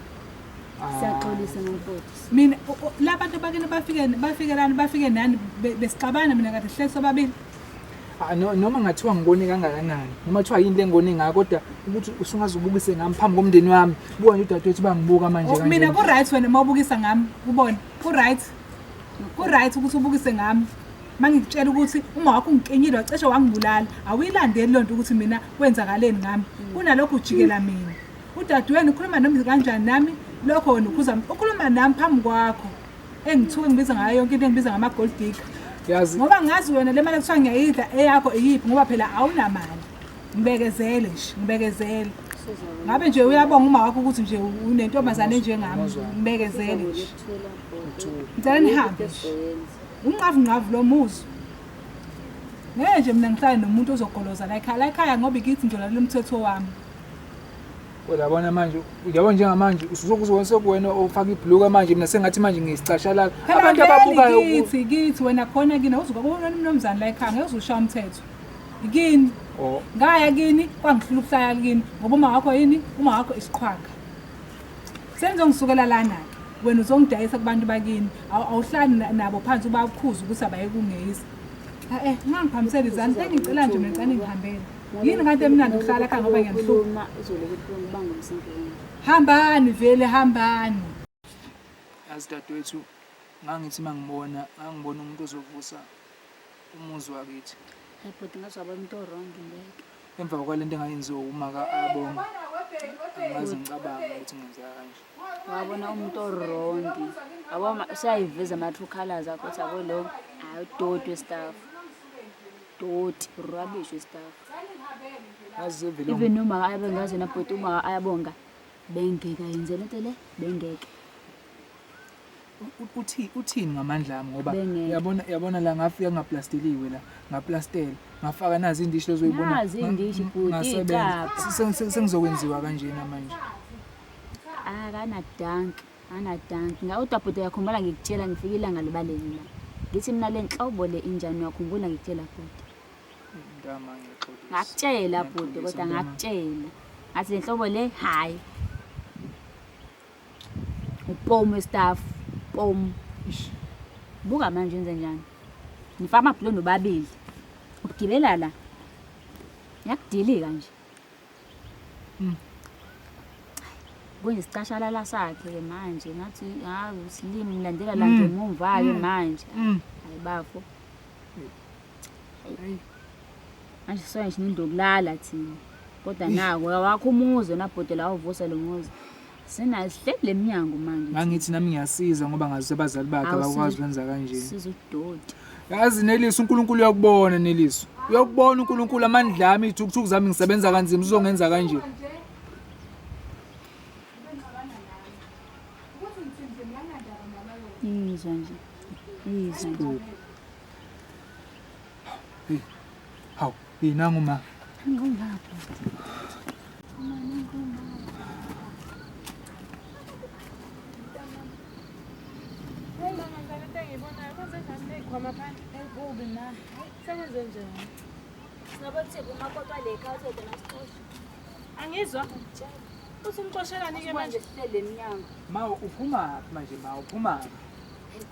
Ah. Siyaxolisa makoti. Mina labantu bakini bafike bafike lani bafike nani besixabana mina kade sihleli sobabili. Ah, noma ngathiwa ngibone kangakanani noma kuthiwa yini le ngibone ngayo kodwa ukuthi usungaze ubukise ngami phambi komndeni wami buka nje udadewethu bangibuka manje Oh, kanje. Mina ku-right wena uma ubukisa ngami ubone ku-right ku-right ukuthi ubukise ngami mangikutshela ukuthi uma wakho ungikinyile wacishe wangibulala awuyilandeli loo nto ukuthi mina kwenzakaleni ngami kunalokhu ujikela mina udadewenu ukhuluma noma kanjani nami lokho wena ukhuza ukhuluma nami phambi kwakho engithuke ngibiza ngayo yonke into engibiza ngama-gold digger yazi ngoba ngazi wena le mali ekuthiwa ngiyayidla eyakho iyiphi ngoba phela awunamali ngibekezele nje ngibekezele ngabe nje uyabonga uma wakho ukuthi nje unentombazane enjengami ngibekezele nje ngicela nihambe nje unqavunqavu lo muzi ngeke nje mina ngihlale nomuntu ozogoloza la ekhaya la ekhaya ngoba ikithi ngizolalela umthetho wami. Kodwa yabona manje uyabona njengamanje usuzokuze sekuwena ofaka ibhuluka manje mina sengathi manje ngisicashalala Phela abantu vele ababukayo kithi kithi wena khona kini awuzukwabona umnumzane la ekhaya ngeke uzushaya umthetho kini Oh. ngaya kini kwangihlula ukuhlala kini ngoba uma wakho yini uma wakho isiqhwaga senizongisukela lana-ke wena uzongidayisa kubantu bakini awuhlali nabo phansi ubakhuze ukuthi abaye kungeyisa e ungangiphambiseli izandla sengicela nje mina ngicane ngihambele yini kanti emnandi ukuhlala ekhaya ngoba ngiyangihlupha Ukhuluma uzolokhu ukhuluma ubanga umsindo wena. Hambani vele hambani. Yazi dadewethu ngangithi mangibona ngangibona umuntu ozovusa umuzi wakithi. Hayi bhuti ngaze waba umuntu o-wrong ngeke. Emva kwalento engayenziwa umaka Abonga angikaze ngicabange ukuthi ngenzeka kanje. Wabona umuntu o-wrong. Yabo useyayiveza ama-true colours akho ukuthi yabo lo hayi udoti we-staff. Doti, rubbish we-staff. Yazi vele Even noma ayabe ngazi na bhuti uma ayabonga bengeke ayenze lento le bengeke. Uthi uthini ngamandla ami ngoba Bengeke. yabona yabona la ngafika ngaplasteliwe la ngaplastela ngafaka nazi indishi lezoyibona Nazi indishi, bhuti, ngasebenza icapha. Sengizokwenziwa kanjena manje. Akanadanki, akanadanki. Kodwa bhuti uyakhumbula ngikutshela ngifika ilanga libaleli la. Ngithi mina le nhlobo le injani uyakhumbula ngikutshela bhuti. Mntama ngiyaxolisa. Ngakutshela bhuti Ngiyaxolisa, kodwa mntama. ngakutshela. Ngathi le nhlobo le hayi. Upomu we-staff, pomu. Ish. Buka manje wenze njani. Ngifaka amabhuloni nobabili. Ugibela la. Ngiyakudilika nje. Kuyisicashalala sakhe-ke manje ngathi hayi usilimi ngilandela la ngemumva-ke manje. Hayi bafo. Hey. Manje soya nje nindokulala thina. Kodwa nako wakho umuzi wena bhuti la uvusa lo muzi. Sinayo sihleli le minyango manje. Ngangithi nami ngiyasiza ngoba ngazi abazali bakhe Awusizi. abakwazi ukwenza kanje. Siza udoti. Yazi Neliso uNkulunkulu uyakubona Neliso. Uyakubona uNkulunkulu amandla ami ithukuthuku zami ngisebenza kanzima uzongenza kanje. Izwa nje. Izwa nje. Hey. Hawu, yinangu ma. Ngumaphi? Kubi ma. Sebenze njani? Sinobothipha umakoti wale ekhaya uthe yena sixoshe. Angizwa. Uthi umxoshelani ke manje? Manje sihleli le minyango. Ma uphuma manje ma uphuma.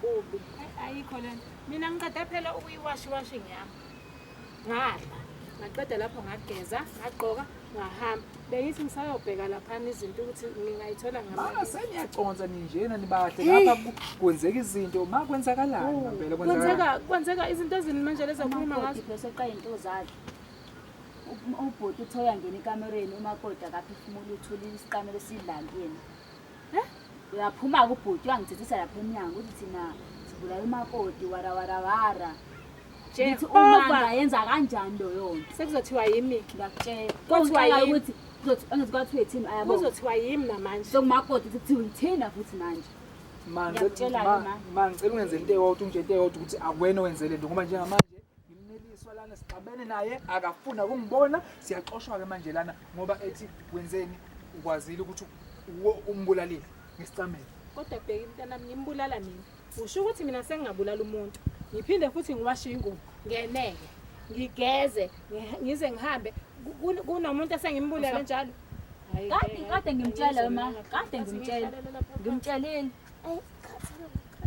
Kubi. Ayikho lento. Mina ngiqede phela ukuyiwashi washing yami. Ngadla. Ngaqeda lapho ngageza, ngagqoka, ngahamba. Bengithi ngisayobheka laphana izinto ukuthi ngingayithola Ma ngamali. seniyaconsa ninjena nibahle ngapha kwenzeka izinto ma kwenzakalani ngempela kwenzakalani. Kwenzeka kwenzeka izinto ezini manje lezi okhuluma ngazo. Umakoti phela seqa into zakhe. Ubhuti uthe uyangena ekamereni umakoti akaphefumula uthulile isiqamelo sidlala kuyena. Uyaphuma-ke ubhuti uyangithethisa lapha emnyango uthi thina sibulala umakoti wara wara wara. Ngithi uma Jehova. ngayenza kanjani loyo nto? Sekuzothiwa yimi ke. Ngiyakutshela. Kuthiwa Kuthiwa yimi. ukuthi kuzothi angithi kwathiwe thina ayabona. Kuzothiwa yimi namanje. Sokumakoti kuthiwe ithina futhi manje. Ma Ngiyakutshela-ke ma ma. ma ngicela ungenze into eyodwa ungitshele into eyodwa ukuthi akuwena owenze lento ngoba njengamanje ngimneliswa lana sixabene naye akafuna ukungibona siyaxoshwa ke manje lana ngoba ethi wenzeni ukwazile ukuthi Umbulalile ngesicamelo. Kodwa bheki mntanami, ngimbulala mina. Usho ukuthi mina sengingabulala umuntu. Ngiphinde futhi ngiwashe ingubo, ngeneke, ngigeze, ngize ngihambe. Kunomuntu esengimbulele njalo. Hhayi, Kade ngeke, kade ngimtshela ma, angizwe kade mina. ngimtshela. Ngihlalele lapha phansi. Ngimtshelile.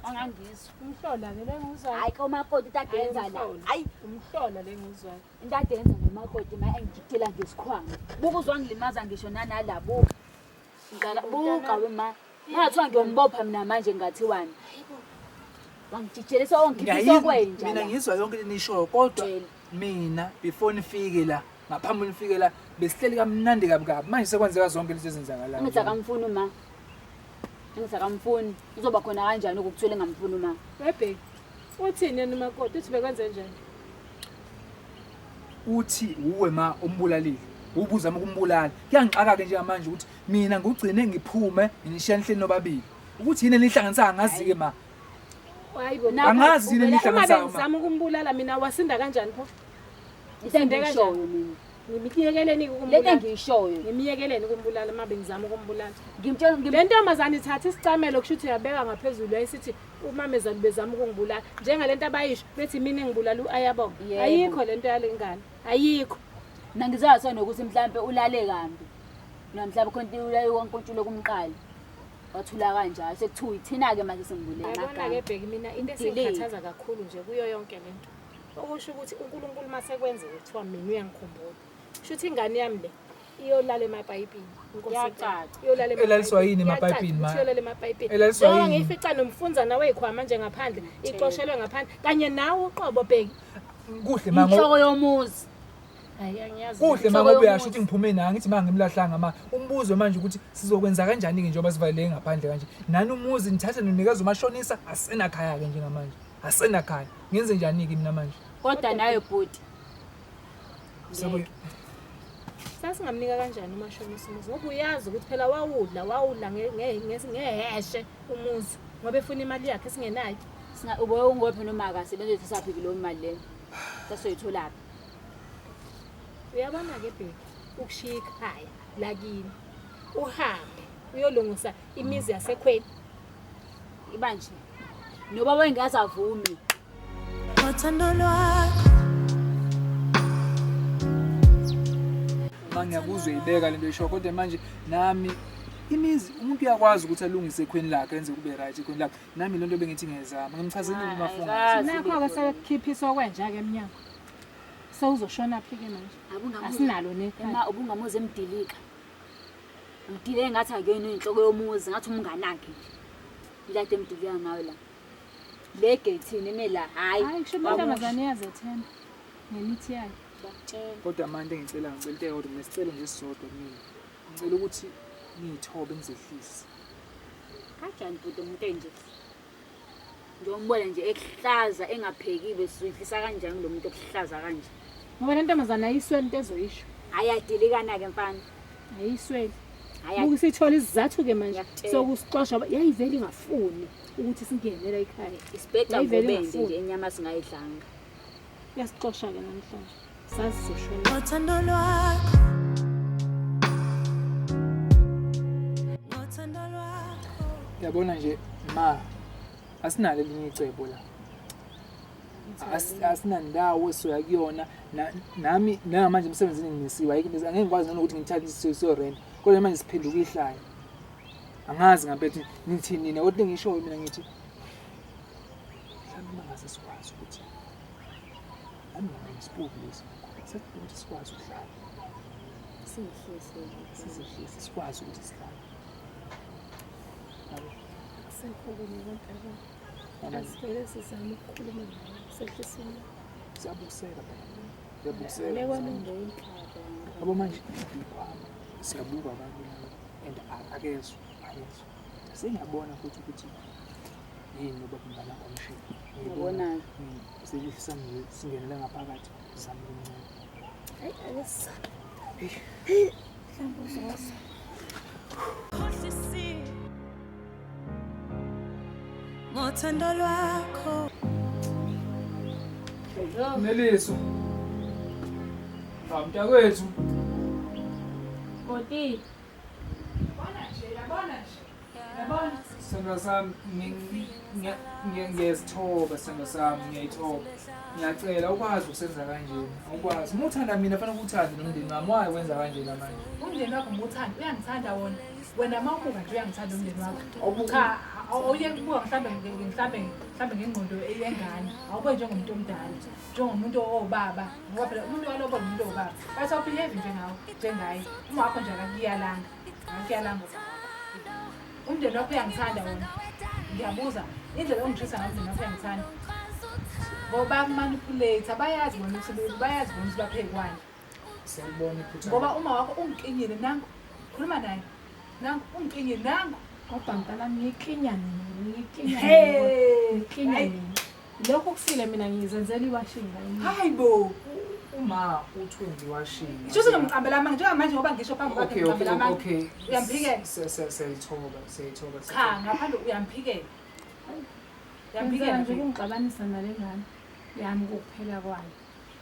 Angangizwa. Umhlola-ke le engiwuzwayo. Hayi ke umakoti into ade Hhayi, yenza la. umhlola. Hayi Umhlola le engiwuzwayo. into ade yenza nomakoti ma engijikela ngesikhwama. Buka uzwangilimaza ngisho nanala buka. Ngicala buka we ma. Ngathiwa ngiyombopha mina manje ngathiwani. Wangijijelisa wangikhiphisa okwenja. Mina la. ngizwa yonke into enishoyo kodwa Tshela. mina before nifike la ngaphambi nifike la besihleli kamnandi kabi kabi manje sekwenzeka zonke lezi ezenzakalayo. Angithi akamfuni uma. Angithi akamfuni. Uzoba khona kanjani ukukuthola engamfuni uma? Webheki, uthini yena umakoti? Uthi bekwenze njani? Uthi uwe ma umbulalile ubuzama ukumbulala. Kuyangixaka-ke njengamanje ukuthi mina ngugcine ngiphume nginishiya nihleli nobabili ukuthi yini enihlanganisayo angazi-ke ma. Hayi bo. Nakho Angazi yini uvela- Uma enihlanganisayo ma. bengizama ukumbulala mina wasinda kanjani pho? Into Usinde engiyishoyo kanjani? mina. Ngimyekeleni Lento ukumbulala. engiyishoyo. Ngimyekeleni ukumbulala uma bengizama ukumbulala. Ngimtshela ngim Le ntombazane ithatha isicamelo kusho ukuthi uyabeka ngaphezulu yayisithi umamezala bezama ukungibulala. Njengalento abayisho bethi mina engibulala u-Ayabonga. Yebo. Ayikho lento yale ngane. Ayikho. Mina ngizathiwa nokuthi mhlampe ulale kambi. Noma mhlampe khona into ulale kwankontshulo kumqali. Wathula kanjalo sekuthiwa ithina-ke manje sengibulele Yabona-ke Bheki mina into Delay. esingikhathaza kakhulu nje kuyo yonke lento. Okusho ukuthi uNkulunkulu uma sekwenzeka kuthiwa mina uyangikhumbula. Kusho ukuthi ingane yami le iyolala emapayipini. Inkosi Kuyacaca. Iyolala Elaliswa yini Kuyacaca emapayipini, ma? ukuthi Iyolala emapayipini. Elaliswa Njengoba yini? ngiyifica nomfunzana weyikhwama nje ngaphandle, ixoshelwe ngaphandle kanye nawe uqobo Bheki. Kuhle ma Inhloko yomuzi. Hayi angiyazi. kuhle ma Inhloko ngoba uyasho yomuzi. ukuthi ngiphume naye ngithi ma ngimlahlanga ma umbuzo manje ukuthi sizokwenza kanjani-ke njengoba sivaleleke ngaphandle kanje nani umuzi nithathe nonikeza umashonisa asenakhaya-ke njengamanje asenakhaya ngenze njani-ke mina manje Kodwa nawe bhuti. Sabo- Sasingamnika kanjani umashonisa umuzi ngoba uyazi ukuthi phela wawudla wawudla ngeheshe umuzi ngoba efuna imali yakhe esingenayo. Singa ube ungophe noma akasebenzi sisaphi leyo mali leyo. Sasoyitholaphi? Uyabona-ke Bheki, ukushiya ikhaya lakini uhambe uyolungisa imizi yasekhweni. Iba nje. Noba wengazavumi. Ngothando lwakho ma ngiyakuzwa uyibeka lento eshoyo kodwa manje nami imizi umuntu uyakwazi ukuthi alungise ekhweni lakhe enze kube right ekhweni lakhe nami lento bengithi ngiyayizama ngimchazele umafunga Ayikazi. Nakho-ke sekukhiphisa okwenja-ke emnyango. Sewuzoshona phi-ke manje? Asinalo nekhaya. Ema ubungamuzi emdilika. Ngidile ngathi akuyona inhloko yomuzi, ngathi umnganakhe nje. Ilade emdilika ngayo la. Le gate ime la, hayi. Hayi kusho ukuthi intombazane iyazethemba ngemithi yayo. Bakutshela. kodwa manje engicela ngicela into eyodwa nesicelo nje esisodwa kumina ngicela ukuthi niyithobe nizehlise Kanjani bhuti umuntu enje? Njengombona nje ekuhlaza engaphekiwe sizoyihlisa kanjani lo muntu okuhlaza kanje? Ngoba le ntombazane ayisweli into ezoyisho. Hayi adilikana ke mfana. Ayisweli. Hayi Buka isithola isizathu-ke manje Ngiyakutshela. sokusixosha ngoba yayivele ingafuni ukuthi singene la ekhaya. isibheca Yayivele ngobende ingafuni. nje inyama singayidlanga. Iyasixosha-ke namhlanje. Sazi sizoshona. Ngothando lwakho Ngothando lwakho yabona nje ma asinalo elinye icebo la. Asinandawo esizoya kuyona. Nami namanje emsebenzini ngimisiwe, ayikho into angeke ngikwazi nanokuthi ngithathe siyorent kodwa manje siphenduka ihlaya. Angazi ngampela ukuthi nithini nina, kodwa engishoyo mina ngithi mhlawumbe uma ngase sikwazi ukuthi nami ngibona isipoki lesi sethi ukuthi sikwazi ukuhlala Siyihlise. sizehlise sikwazi ukuthi sihlale. Yabo? Akusekho okunye konke. Ngoba Asivele sizame ukukhuluma naye. Sehlise umoya. siyabuseka phela, siyabuseka. Lekwalunga. Yabo manje ikhwama siyabuka abantu laba and akezwa akezwa. Sengiyabona futhi ukuthi yini ubaba mngane wakho amshiya. Uyabona. Selihlisa nje singenele ngaphakathi sizame ukumnceda. Hayi ake sizame. Mhlawumbe uzozwa. Khohlisi Ngothando lwakho Neliso. Hawu mntakwethu. Bhuti. Yabona nje, yabona Yabona nje. Yabona? Sithandwa sami, ngiyazithoba sithandwa sami, ngiyayithoba. Ngiyacela ukwazi ukusenza kanjena, awukwazi. Uma uthanda mina fanele uthande nomndeni wami, why wenza kanjena manje? Umndeni wakho ngiwuthanda, uyangithanda wona. Wena uma ubuka nje uyangithanda umndeni wakho. Cha, awuye kubuka mhlambe ngengqondo eyengane. Awube njengomuntu omdala, njengomuntu owubaba. Ngoba phela umuntu walobola umuntu owubaba. Bathi awubehave njengawe, njengaye. Uma wakho nje akakuyalanga. Akakuyalanga. Umndeni wakho uyangithanda wona. Ngiyabuza, indlela ongithisa ngayo umndeni wakho uyangithanda. Ngoba bayakumanipulate, bayazi bona ukuthi bayazi bona ukuthi baphekwane. Siyalibona iphutha. Ngoba uma wakho ungikinyile nangu, khuluma naye. Nangu ungikinyile nangu. Kodwa mntanami ngiyiklinya nini? Ngiyiklinya nini? Hey, Ngiyiklinya nini? Lokhu kusile mina ngizenzela iwashing la. Hayi bo. Uma uthi ngiwashini. Shuthi ngimqambela amanga njengamanje ngoba ngisho phambi kwakhe Okay, okay, ngimqambela amanga. okay. Uyamphikela? Siyayithoba, siyayithoba. Cha, ngaphandle uyamphikela. Uyamphikela Ngicela nje nje. ukungixabanisa nale ngane yami kuphela kwayo.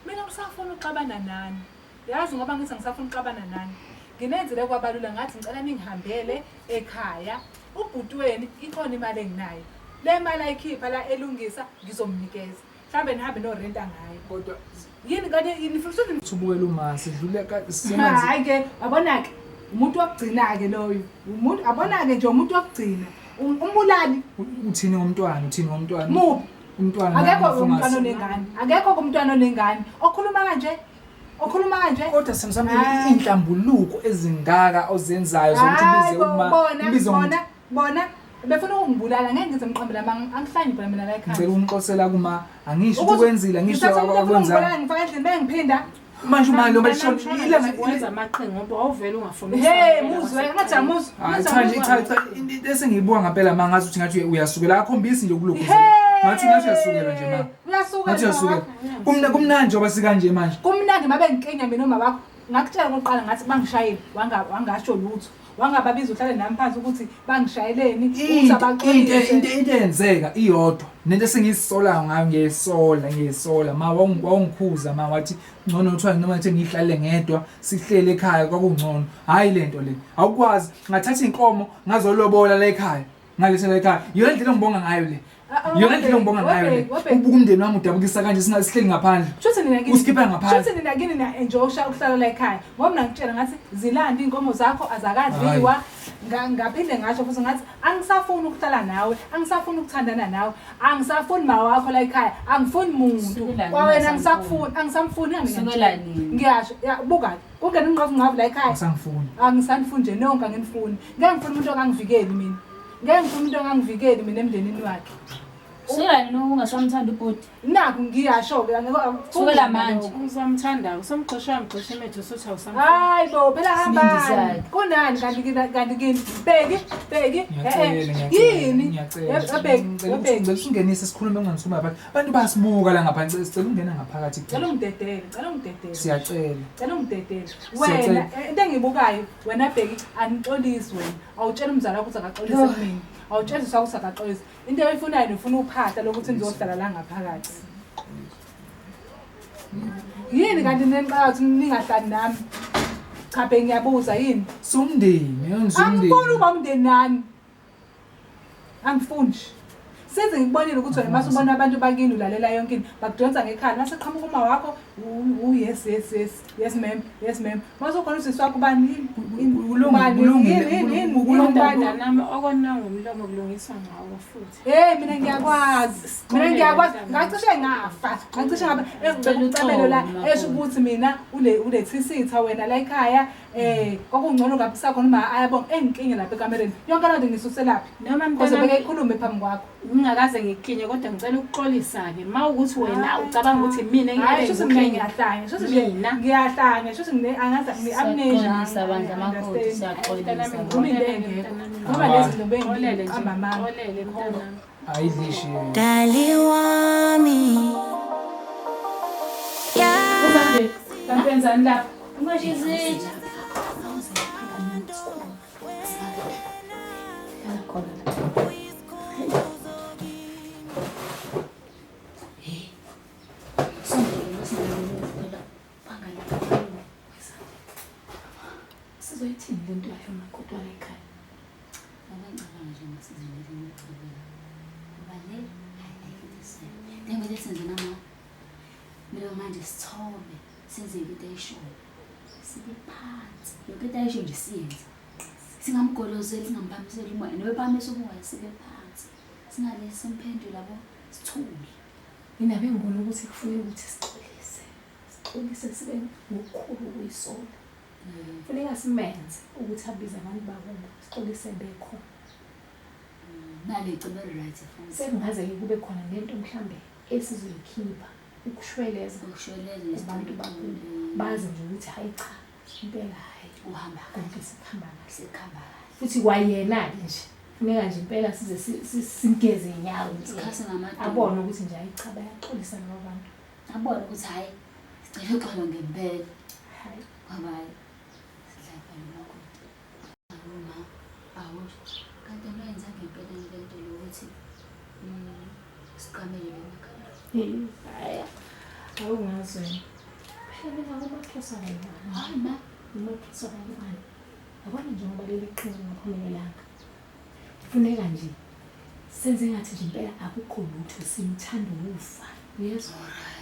Mina ngisafuna ukuxabana nani. Yazi ngoba ngithi ngisafuna ukuxabana nani. Nginenzile kwabalula ngathi ngicela ningihambele ekhaya. Ubhuti wenu ikhona imali enginayo. Le mali ayikhipha la elungisa ngizomnikeza. Mhlambe nihambe norenta ngayo. Kodwa Yini kanti nifuna ukuthi thubukela uma sidlule semanzi. Hayi ke, yabona-ke umuntu wokugcina-ke loyo. Umuntu abona-ke nje umuntu wokugcina. Umbulali Uthini ngomntwana? Uthini ngomntwana? muphi? Umntwana Akekho nami umntwana onengane. Akekho umntwana onengane. Okhuluma kanje. Okhuluma kanje. Kodwa sami Hayi. inhlambuluko ezingaka ozenzayo zokuthi ubize Hayi bo, uma bona ubize bona bona befuna ukungibulala ngeke ngize ngiqambele amanga angihlanyi phela mina la ekhaya. ngicela umxosela kuma angisho ukuthi wenzile angisho Ngithatha umuntu ofuna akwenzanga. ukungibulala ngifaka endlini bengiphinda. Manje uma lo manje ilanga Wenza amaqhinga ngoba wawuvele ungafuni. Hey muzwe ngathi amuzwe. Hayi cha nje cha cha into esengiyibuka ngempela ma ngathi uthi ngathi uyasukela akhombisi nje kulokhu. Hey! Ngathi uyasukela nje ma. Uyasuka. Ngathi nje uyasukela. mama. Kumnandi njengoba sikanje manje. Kumnandi mabe ngikinya mina uma wakho. Ngakutshela kokuqala ngathi bangishayile wangasho lutho. Wangababiza uhlale nami phansi ukuthi bangishayeleni ukuthi Into abaxolise. into eyenzeka iyodwa nento esengiyisolayo ngayo ngiyayisola ma wawungikhuza ma wathi ngcono kuthiwa noma ngithi ngihlale ngedwa sihlele ekhaya kwakungcono. Hayi lento le awukwazi ngathatha inkomo ngazolobola la ekhaya ngaletha la ekhaya. Iyona ndlela engibonga ngayo le. Iyona ndlela engibonga ngayo le. Ubuka umndeni wami udabukisa kanje singasihleli ngaphandle. Shuthi nina kini. Usikhipha ngaphandle. Shuthi nina kini na enjoy ukuhlala la ekhaya. Ngoba mina ngitshela ngathi zilanda inkomo zakho azakadliwa. Ngaphinde ngasho futhi ngathi angisafuni ukuhlala nawe, angisafuni ukuthandana nawe, angisafuni ma wakho la ekhaya, angifuni muntu. Sukela Kwawena nini angisakufuni, angisamfuni Sukela nini? Ngiyasho, buka kungena ingqovu ngavu la ekhaya. Angisangifuni. Angisanifuni nje nonke anginifuni. Ngeke ngifune umuntu ongangivikeli mina. Ngeke ngifune umuntu ongangivikeli mina emndenini wakhe. Sukela nini ungasamthanda ubhuti? Naku ngiyasho ke angeke Sukela manje. Uzamthanda, usomxosha wamxosha emethu usuthi awusamfuni. Hayi bo phela Isibindi hambani. sakhe. Kunani kanti kini kanti kini? Bheki, Bheki. Ngiyacela, Yini? ngiyacela. Bheki, Ngicela Bheki. ngicela usingenise sikhulume unganisuma ngaphandle. Abantu bayasibuka la ngaphandle, sicela ungena ngaphakathi. Cela ungidedele, cela ungidedele. Siyacela. Cela ungidedele. Siyacela. Wena into engiyibukayo wena Bheki anixolisi wena. Awutshela umzali wakho ukuthi akaxolise kumina. Awutshela usisi wakho ukuthi akaxolise. Into oyifunayo ufuna uphahla lokuthi nizohlala la ngaphakathi. Yini kanti nenixaka ukuthi ningahlali nami? Cha Bheki ngiyabuza yini? Somndeni, yonke Angifuni umndeni. uba umndeni nani. Angifuni nje. Size ngikubonile ukuthi wena mase ubona abantu bakini ulalela yonke into bakudonsa ngekhala mase qhamuka uma wakho yes yes yes yes ma'am yes ma'am mase ukhona usisi wakho ubani Kulungile, Kodwa mntanami okona ngomlomo kulungiswa ngawo futhi. Hey mina ngiyakwazi. Mina ngiyakwazi. Ngacishe ngafa. Ngacishe ngaba engicela la esho ukuthi mina ulethisitha wena la ekhaya kwakungcono ngabe sakhona uma ayabonga enginkinge lapha ekamereni. Yonke loo nto ngisuselaphi. Noma Koze mntanami beke ikhulume phambi kwakho. ngingakaze ngiklinye kodwa ngicela ukuxolisa-ke ma ukuthi wena ucabanga ukuthi mina Hayi engeke shuthi mina ngikuklinye. ngiyahlanya. Shuthi nje Mina? ngiyahlanya. Shuthi ngine angazi ngine amnesia. Siyaxolisa bandla makoti, siyaxolisa. Noma into engekho. Noma lezi zinto Xolele nje, bengiqamba amanga. xolele mntanami. Ayidlishi. Dali wami. Uzambe, kanti wenzani lapha? Ungasho izitsha. Khona la. Hey. Sondela, sondela phela. Banga la. Sizoyithini le nto yakhe makoti wala ekhaya? manje ngasize nelinye icebo la. Ngoba le hayi ayikho into esele. Kumele senze nama mina manje sithobe senze into ayishoyo. Sibe phansi. Yonke into ayisho nje siyenze. Singamgolozeli, singamphamiseli umoya. Nobe phamisa umoya sibe phansi. Singale simphendula yabo sithule. Mina bengibona ukuthi kufuneka ukuthi sixolise. Sixolise sibe ngokukhulu ukuyisola. Funeka simenze ukuthi abize abantu bakubo, sixolise bekhona. Nale icebo right futhi. Sekungaze-ke kube khona nento mhlambe esizoyikhipha ukushweleza Ukushweleza kubantu bakubo. Bazi nje ukuthi hayi cha, impela hayi Uhamba kahle. konke sekuhamba kahle. Sekuhamba kahle. Futhi kwayena-ke nje funeka nje impela size simgeze iy'nyawo nje. Sikhase ngamadolo. Abone ukuthi nje hayi cha bayaxolisa laba bantu. Abone ukuthi hayi sicela uxolo ngempela. Hayi. Ngoba hayi sidla phela umakoti. Awu ma, awu kanti noyenza ngempela le nto lokuthi siqamele le emakhaya. Hayi, awungazi wena. Phela mina umakheso kayi-one. Hayi ma, Umakheso kayi-one. Yabona njengoba leli qhinga lingaphumelelanga. Kufuneka nje senze ngathi nje impela akukho lutho simthanda ukufa. Uyezwa?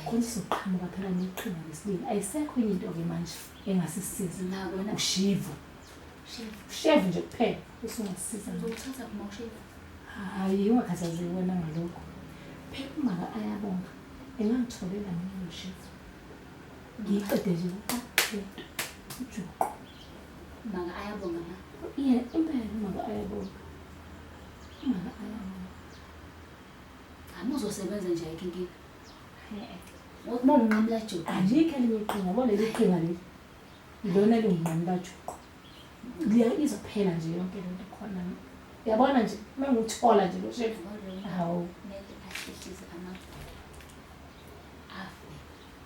Khona sizoqhamuka phela neqhinga lesibili. Ayisekho enye into-ke manje engasisiza. nakona Ushivu. shefu. Ushevu nje kuphela usungasisiza. Uzowuthatha kuma ushefu. Hayi, ungakhathazeki wena ngalokho. Phela umaka ayabonga. Engangitholela mina lo shefu. Ngiyiqede nje lento. Ujuqu. Maka ayabonga ma. Iye, impela umaka ayabonga. Umaka ayabonga. Hayi uzosebenza nje ayikho inkinga. Hhe. Uma unqamula juqu. Alikho elinye iqhinga, yabo leli qhinga leli. Ilona elingumnqamula juqu. Liya izophela nje yonke lento khona. Uyabona nje, uma ngithola nje lo shefu. Hawu. Kumele ahlehlise amabhola. Afe.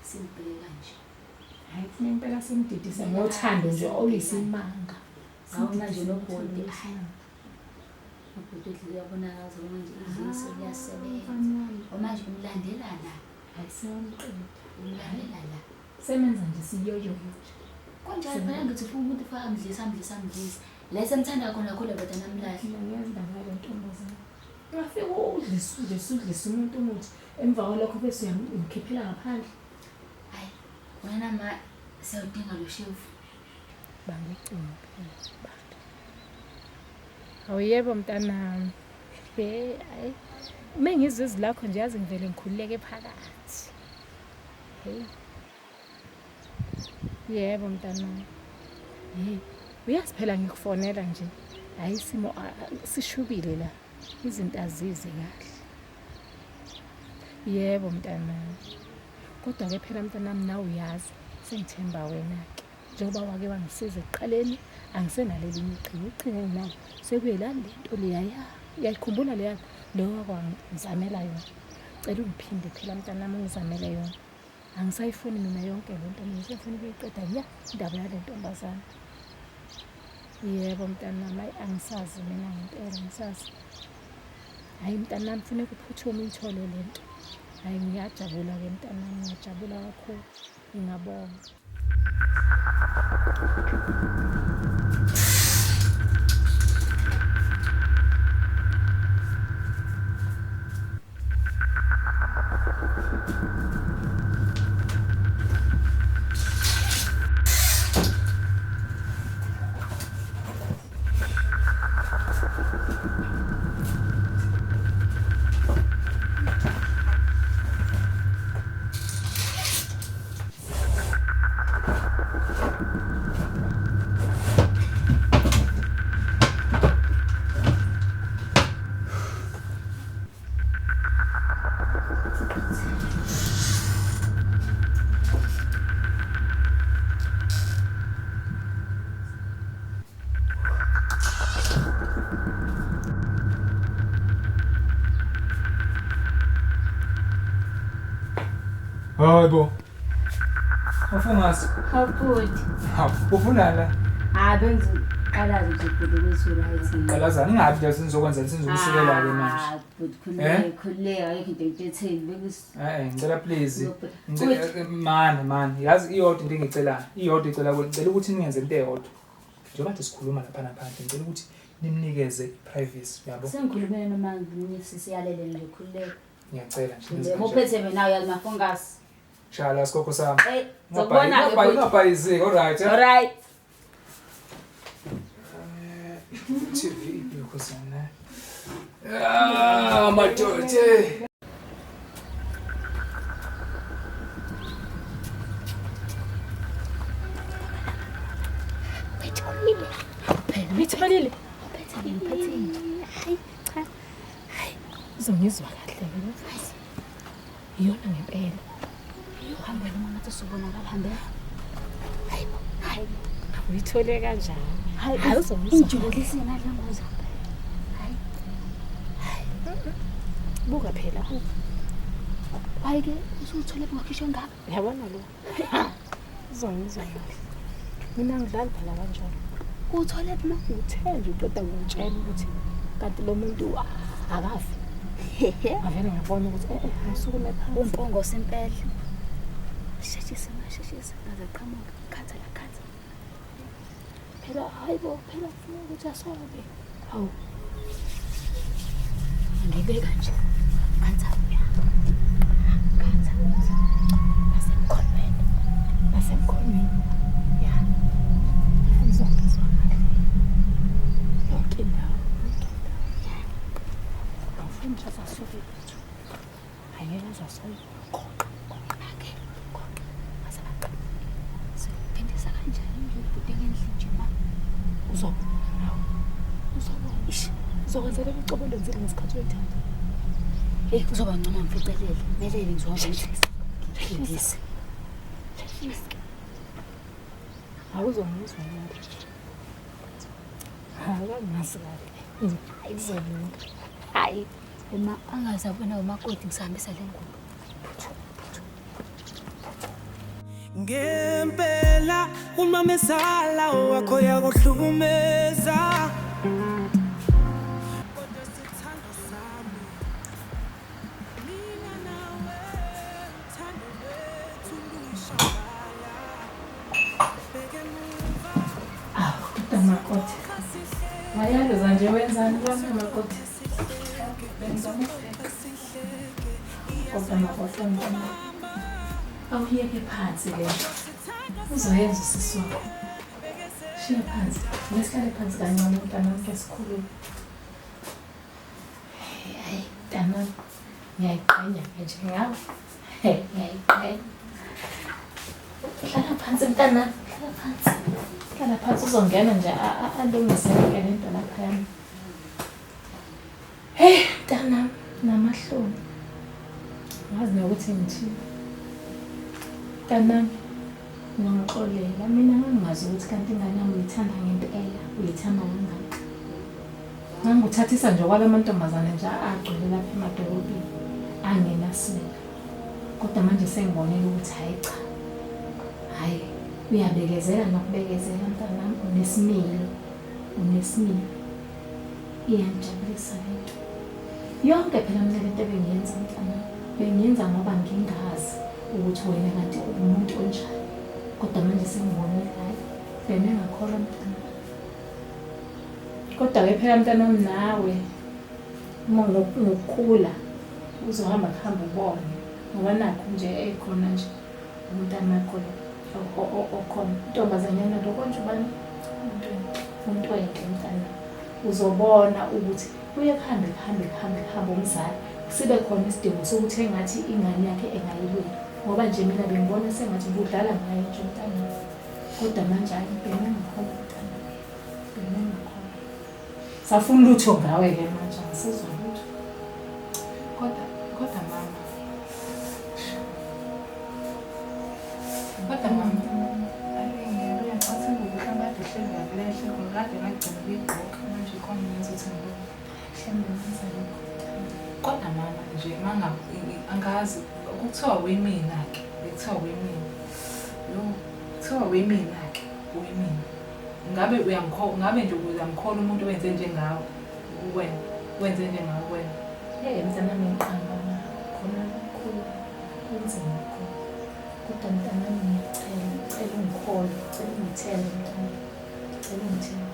Simbheke kanje. Hayi, kufuneka impela simdidise ngothando nje oluyisimanga. Hawu manje nobhodi. Simdidise Ubhuti udlile uyabonakala manje idliso liyasebenza. Manje umlandela la. Hayi siyamqeda. Umlandela la. Semenza nje siyoyoyo nje. Kunjalo phela ngithi ufuna umuntu ufaka amdlisa amdlisa amdlisa. La esemthanda khona kakhulu but anamlahli. Mina ngiyazi indaba yale ntombazane. Ungafike udlise udlise udlise umuntu umuthi emva kwalokho bese uyamkhiphela ngaphandle. Hayi wena ma siyawudinga lo shefu. Bangicinga phela bantu. Awu yebo mntanami. He, hayi. Uma ngizwe izwi lakho nje yazi ngivele ngikhululeke phakathi. Hey. Yebo mntanami. Hey, uyazi phela ngikufonela nje. Hayi isimo sishubile la. Izinto azizi kahle. Yebo mntanami. Kodwa ke phela mntanami nawe uyazi sengithemba wena-ke. Njengoba wake wangisiza ekuqaleni angisenalelinye iqhinga. Iqhinga enginalo sekuyelani le nto leyaya. Uyayikhumbula leya lo wakwangizamela yona. Cela ungiphinde phela mntanami ungizamele yona. Angisayifuni mina yonke le nto mina sengifuna ukuyiqeda nya indaba yale ntombazane. Yebo mntanami, hayi angisazi mina ngempela angisazi. Hhayi mntanami funeka uphuthume uyithole le nto. Hhayi ngiyajabula-ke mntanami, ngiyajabula kakhulu. Ngingabonga. Hayi bo. Ufungasi. Hawu bhuti. Hawu, ufunani la? Hayi bengizoqalaza nje bhuti ukuthi right. Qalazana ingabi nje senizokwenza senizokusekela ke manje. Ah bhuti Eh? khululeka khululeka ayikho into engitheni bengis Ngicela please. Bhuti. Ngicela man, yazi iyodwa into engicelayo. Iyodwa icela kuwe. Ngicela ukuthi ningenze into eyodwa. Njengoba nje sikhuluma lapha naphandle, ngicela ukuthi Nimnikeze i-privacy, uyabo? Sengikhulumele noma ngisiyalele nje, khululeka. Ngiyacela nje nenze Khululeka. kanjalo. Uphethe mina uyazi mafungasi. Shala sikhokho sami. Hey, sokubona ke bhuti. Ungabhayizeki, alright. All right. TV ibikho zona. Ah, madoda. Uyitholile? Uphethe. Hayi cha. Hayi, uzongizwa kahle ke lo mfazi. Iyona ngempela. Uhambe noma ngathi usubonakala hambe. Hayibo, hayibo. Uyithole kanjani? Hayi, Hayi, uzongizwa. Ingijabulise nale nguzo. Hayi. Buka phela buka. Hayi ke usuthole bungakhishwe ngaka. Uyabona lo? Uzongizwa kahle. Mina ngidlali phela kanjalo. Uthole ma. Uthe nje uqeda ngitshela ukuthi kanti lo muntu akafi. Avele ngabona ukuthi ngisukume phansi. Umpongo sempela. Sheshisa masheshisa ngaze qhamuka khatha la khatha. Phela hayibo phela ufuna ukuthi asobe. Hawu. Ngibeka nje. Khatha. Khatha. Nasemkhonweni. Nasemkhonweni. Ya. Uzongizwa kahle. Yonke indawo. Yonke indawo. Awufuni nje azasuke lutho. Angeke azasuke. Qoqa. Ake. Qoqa. Masabaqa. Siphindisa kanjani nje ubhuti endlini nje ma. Uzobona nawe. Uzobona. Ish. Uzokwenza leli cobo lenzile ngesikhathi uyithanda. Hey uzoba ngcono ngificelele. Melele ngizohamba ngithi. Ngiphindise. Awuzongizwa kahle. Akangazi kahle. Hayi kuzolunga. Hayi. Uma angazabona umakoti ngisahambisa le ngubo. Ngempela umamezala wakho yakuhlukumeza. Kodwa sithando sami, mina nawe, uthando lwethu luyishabala. Bheke emuva, Awu, kodwa makoti. Wayaluza nje wenzani kwami makoti? Bengizama ukupheka. Kodwa makoti mntwana. Awuyeke phansi le nto. Uzoyenza usisi wakho. Shiya phansi. Ngesihlale phansi kancane mntanami ke sikhulume. Hayi, mntanami. Ngiyayiqhenya ke nje ngawe. Hey, ngiyayiqhenya. Hlala phansi mntanami, hlala phansi. Hlala phansi uzongena nje alungise yonke le nto laphayana. Hey, mntanami, namahloni. Ngazi nokuthi ngithini. Mntanami, ungangixolela. Mina ngangingazi ukuthi kanti ingane yami uyithanda ngempela, uyithanda kangaka. Ngangikuthathisa nje kwala mantombazane nje agcwele lapha emadolobheni, angenasimilo. Kodwa manje sengibonile ukuthi hhayi cha. Hhayi, uyabekezela nokubekezela mntanami, unesimilo, unesimilo. Iyangijabulisa le nto. Yonke phela mina lento ebengiyenza mntanami, bengiyenza ngoba ngingazi ukuthi wena kanti uwumuntu onjani. Kodwa manje sengibonile hhayi, bengingakholwa mntanami. Kodwa-ke phela mntanami nawe, uma ngokukhula uzohamba kuhambe ubone. Ngoba nakhu nje ekhona nje umntanakho lo okhona. Intombazanyana lo konje ubani? Untwenhle mntanami. Uzobona ukuthi kuye kuhambe kuhambe kuhambe kuhambe umzali. Sibe khona isidingo sokuthi engathi ingane yakhe engayilweli. Ngoba nje mina bengibona sengathi ubudlala ngaye nje mntanami. Kodwa manje hhayi bengingakholwa mntanami. Bengingakholwa. Safuna lutho ngawe-ke manje angisizwa lutho. Kodwa mama. Kodwa mama. Uyangicatha ingubo mhlawumbe kade ihleli ngakulehle khona kade ngagcina ukuyigqoka manje ikhona ngizothi ngibone. Mhlawumbe ngenza lokho. Kodwa mama nje mangabe angazi kuthiwa wimina ke, kuthiwa wimina. Yo, kuthiwa wimina ke, wimina. Ngabe uyangikholwa, ngabe nje uyamkholwa umuntu owenze njengawe kuwena, wenze njengawe kuwena. Hey mntanami ngiqamba khona kakhulu kunzima kakhulu. Kodwa mntanami ngiyacela, ngicela ungikholwe, ngicela ungithembe mntanami. Ngicela ungithembe.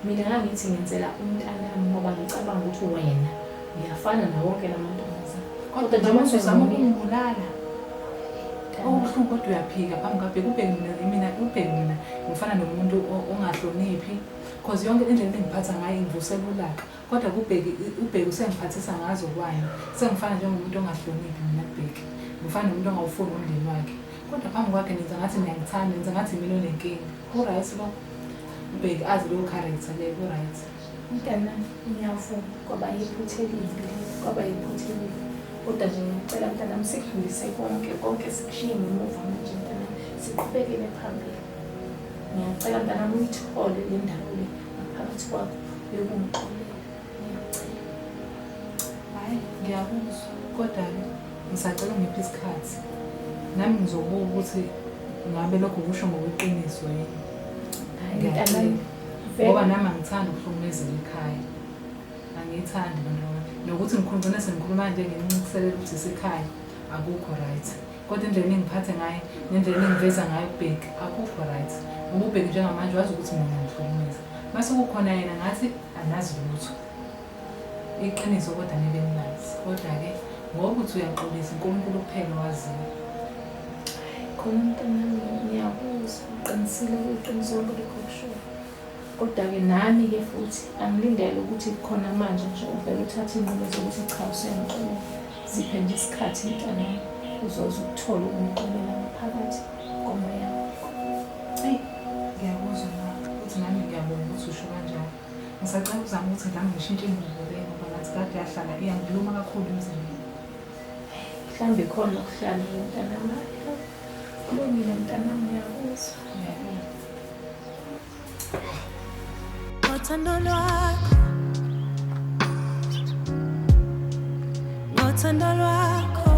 Mina ngangithi ngenzela umntanami ngoba ngicabanga ukuthi wena uyafana nawo wonke la mantombazane. Kodwa njengoba uzama ukungibulala. Okubuhlungu kodwa uyaphika phambi kwabheka ubheke mina ubheke mina ngifana nomuntu ongahloniphi cause yonke indlela engiphatha ngayo ingivusela ulaka kodwa kubheki ubheki usengiphathisa ngazo kwayo sengifana njengomuntu ongahloniphi mina kubheki ngifana nomuntu ongawufuni umndeni wakhe kodwa phambi kwakhe nenza ngathi niyangithanda nenza ngathi mina onenkinga ku-right lo ubheki azi leyo character leyo ku-right. Mntanami ngiyavuma kwaba yiphutha elibi kwaba yiphutha elibi kodwa nje ngicela mntanami sikudlulise konke konke sikushiye ngemuva manje mntanami siqhubekele phambili. Ngiyacela mntanami uyithole le ndawo le ngaphakathi kwakho yokungixolela. Ngiyacela. Hhayi ngiyakuzwa kodwa-ke ngisacela ungiphe isikhathi nami ngizobuka ukuthi ngabe lokho kusho ngokweqiniso yini. Hhayi mntanami Ngoba nami angithandi ukuhlukumezeka ekhaya. Angiyithandi lento yoba nokuthi ngigcine sengikhuluma nje ngincikiselela ukuthi isekhaya akukho right. Kodwa indlela eningiphathe ngayo nendlela eningiveza ngayo ubheki akukho right. Ngoba ubheki njengamanje wazi ukuthi mina ngiyamhlukumeza. Mase kukhona yena ngathi anazi lutho. Iqiniso kodwa nibe nilazi. Kodwa-ke ngoba uthi uyaxolisa uNkulunkulu kuphela owaziyo. Khona mntanami ngiyakuzwa uqinisile kuyiqiniso konke lokhu okushoyo. Kodwa-ke nami-ke futhi angilindele ukuthi khona manje nje uvele uthathe iy'nqumo zokuthi cha usuyangixolela. Ziphe nje isikhathi mntanami uzoze ukuthole ukungixolela ngaphakathi komoya wakho. Eyi ngiyakuzwa ma futhi nami ngiyabonga ukuthi usho kanjalo. Ngisacela ukuzama ukuthi nami ngishintshe ingubo le ngoba ngathi kade yahlala iyangiluma kakhulu emzimbeni. Mhlawumbe khona okuhlala mntanami. Kulungile mntanami ngiyakuzwa. Ngiyabonga. Ngothando lwakho, ngothando lwakho.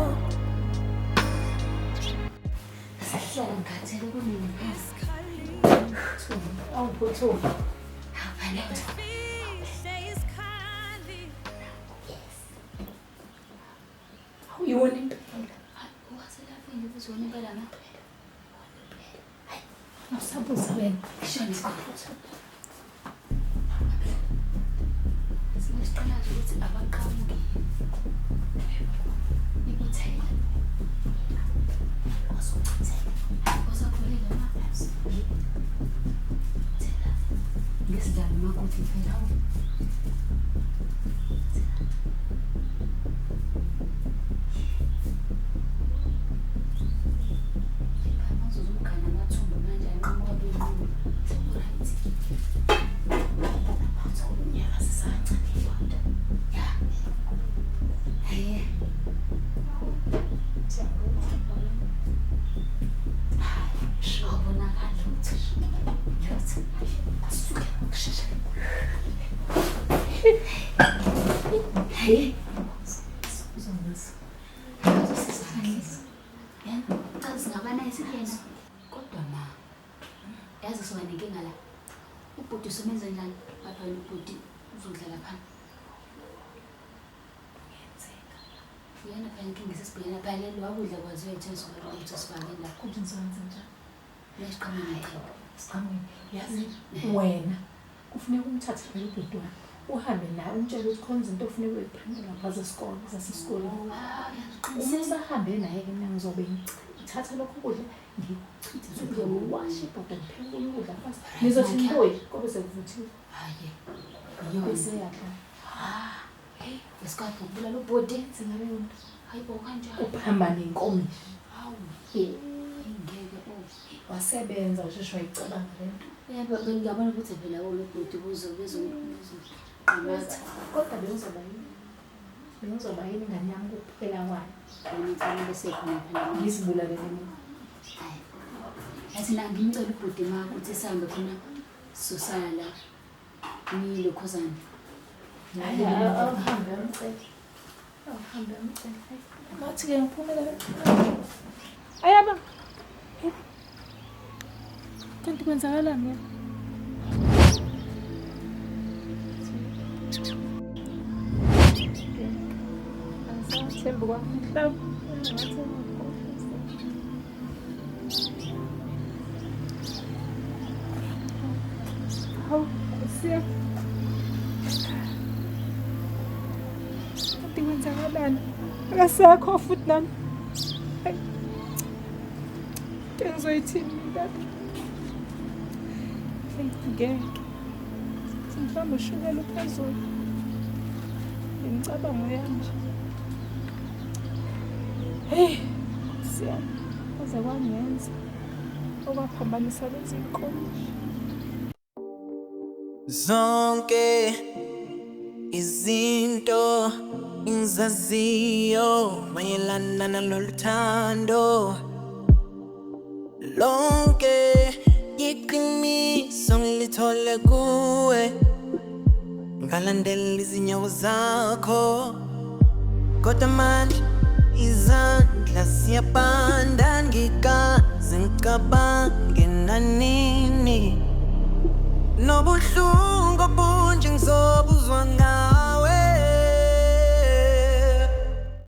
Sihlala ngikhathele kunini. Awuphuthuma. Awuyiwona impela. Waselaphi uzona impela ma. Awusabuza wena. Shona. Siqala nje ukuthi abaqhamuki. Ibuthela. Wasuchithela. Wasakholeka ma. Thela. Ngesidlalo makuthi phela awu. Uzumkhanya amathumbu manje anqamuka benqunu. Seku-right. Unyaka sisancane kodwa. Ya. Hayi. Awubonakali lutho. Lutho. Asuke ngokushesha. Hayi. Uzongizwa. Yena, cha singaba naye siyena. Kodwa ma, yazi soba nenkinga la. Ubhuti usebenza njani? Lapha ubhuti uzodlala phansi. Yena phela inkinga sesibhekene phela lo wakudla kwaziwa ithini soba ukuthi sifake la. Kodwa ngizokwenza njani? Lesiqhamuke neqhinga. Siqhamuke. Yazi wena kufuneka umthathe phela ubhuti wakho. Uhambe naye umtshele ukuthi khona izinto ofuneka uyiprinte lapha zesikole zasesikoleni. Uma usahambe naye-ke mina ngizobe ngithatha lokho kudla ngikuchithe ngiwashe ibhodo ngipheke ukudla fast. Nizothi nibuye kobe sekuvuthiwe. Hayi. Iyona. Bese yadla. Hey, isikhathi ukubulala ubhuti. Ngaleyo nto. Hayi bo kanjani? Uhamba nenkomishi. Hawu. Ngeke oh. Wasebenza usheshe wayicabanga le nto. Yebo bengiyabona ukuthi phela wona ubhuti kuzoqhamatha. Kodwa bengizoba yini? Bengizoba yini ingane yami kuphela kwayo? Ngicela bese khona phela. Ngizibulalele mina. Hayi. Yathi na ngimcela ubhuti ma ukuthi sihambe khona sizosala la. Nilokhozana. Hayi awuhambe uyomcela. Awuhambe uyomcela. Mathi-ke ngiphumela. Ayaba. Kanti kwenzakalani wena? Angisathembi kwamhlaba. Ngathi ngikhohlisa. Hawu, Nkosi yami. Kanti kwenzakalani? Akasekho futhi nami. Hayi. Into engizoyithini mina? Hayi, ngeke. Mhlawumbe ushukela uphezulu. Imicabango yami nje. Hey, Nkosi yami. Kwaze kwangenza okwaphambanisa lezi nkomishi. Zonke izinto engizaziyo mayelana nalolu thando, lonke iqiniso ngilithole kuwe, ngalandela izinyawo zakho, kodwa manje izandla ziyabanda, ngikaze ngicabange nanini. Nobuhlungu obunje ngizobuzwa ngawe.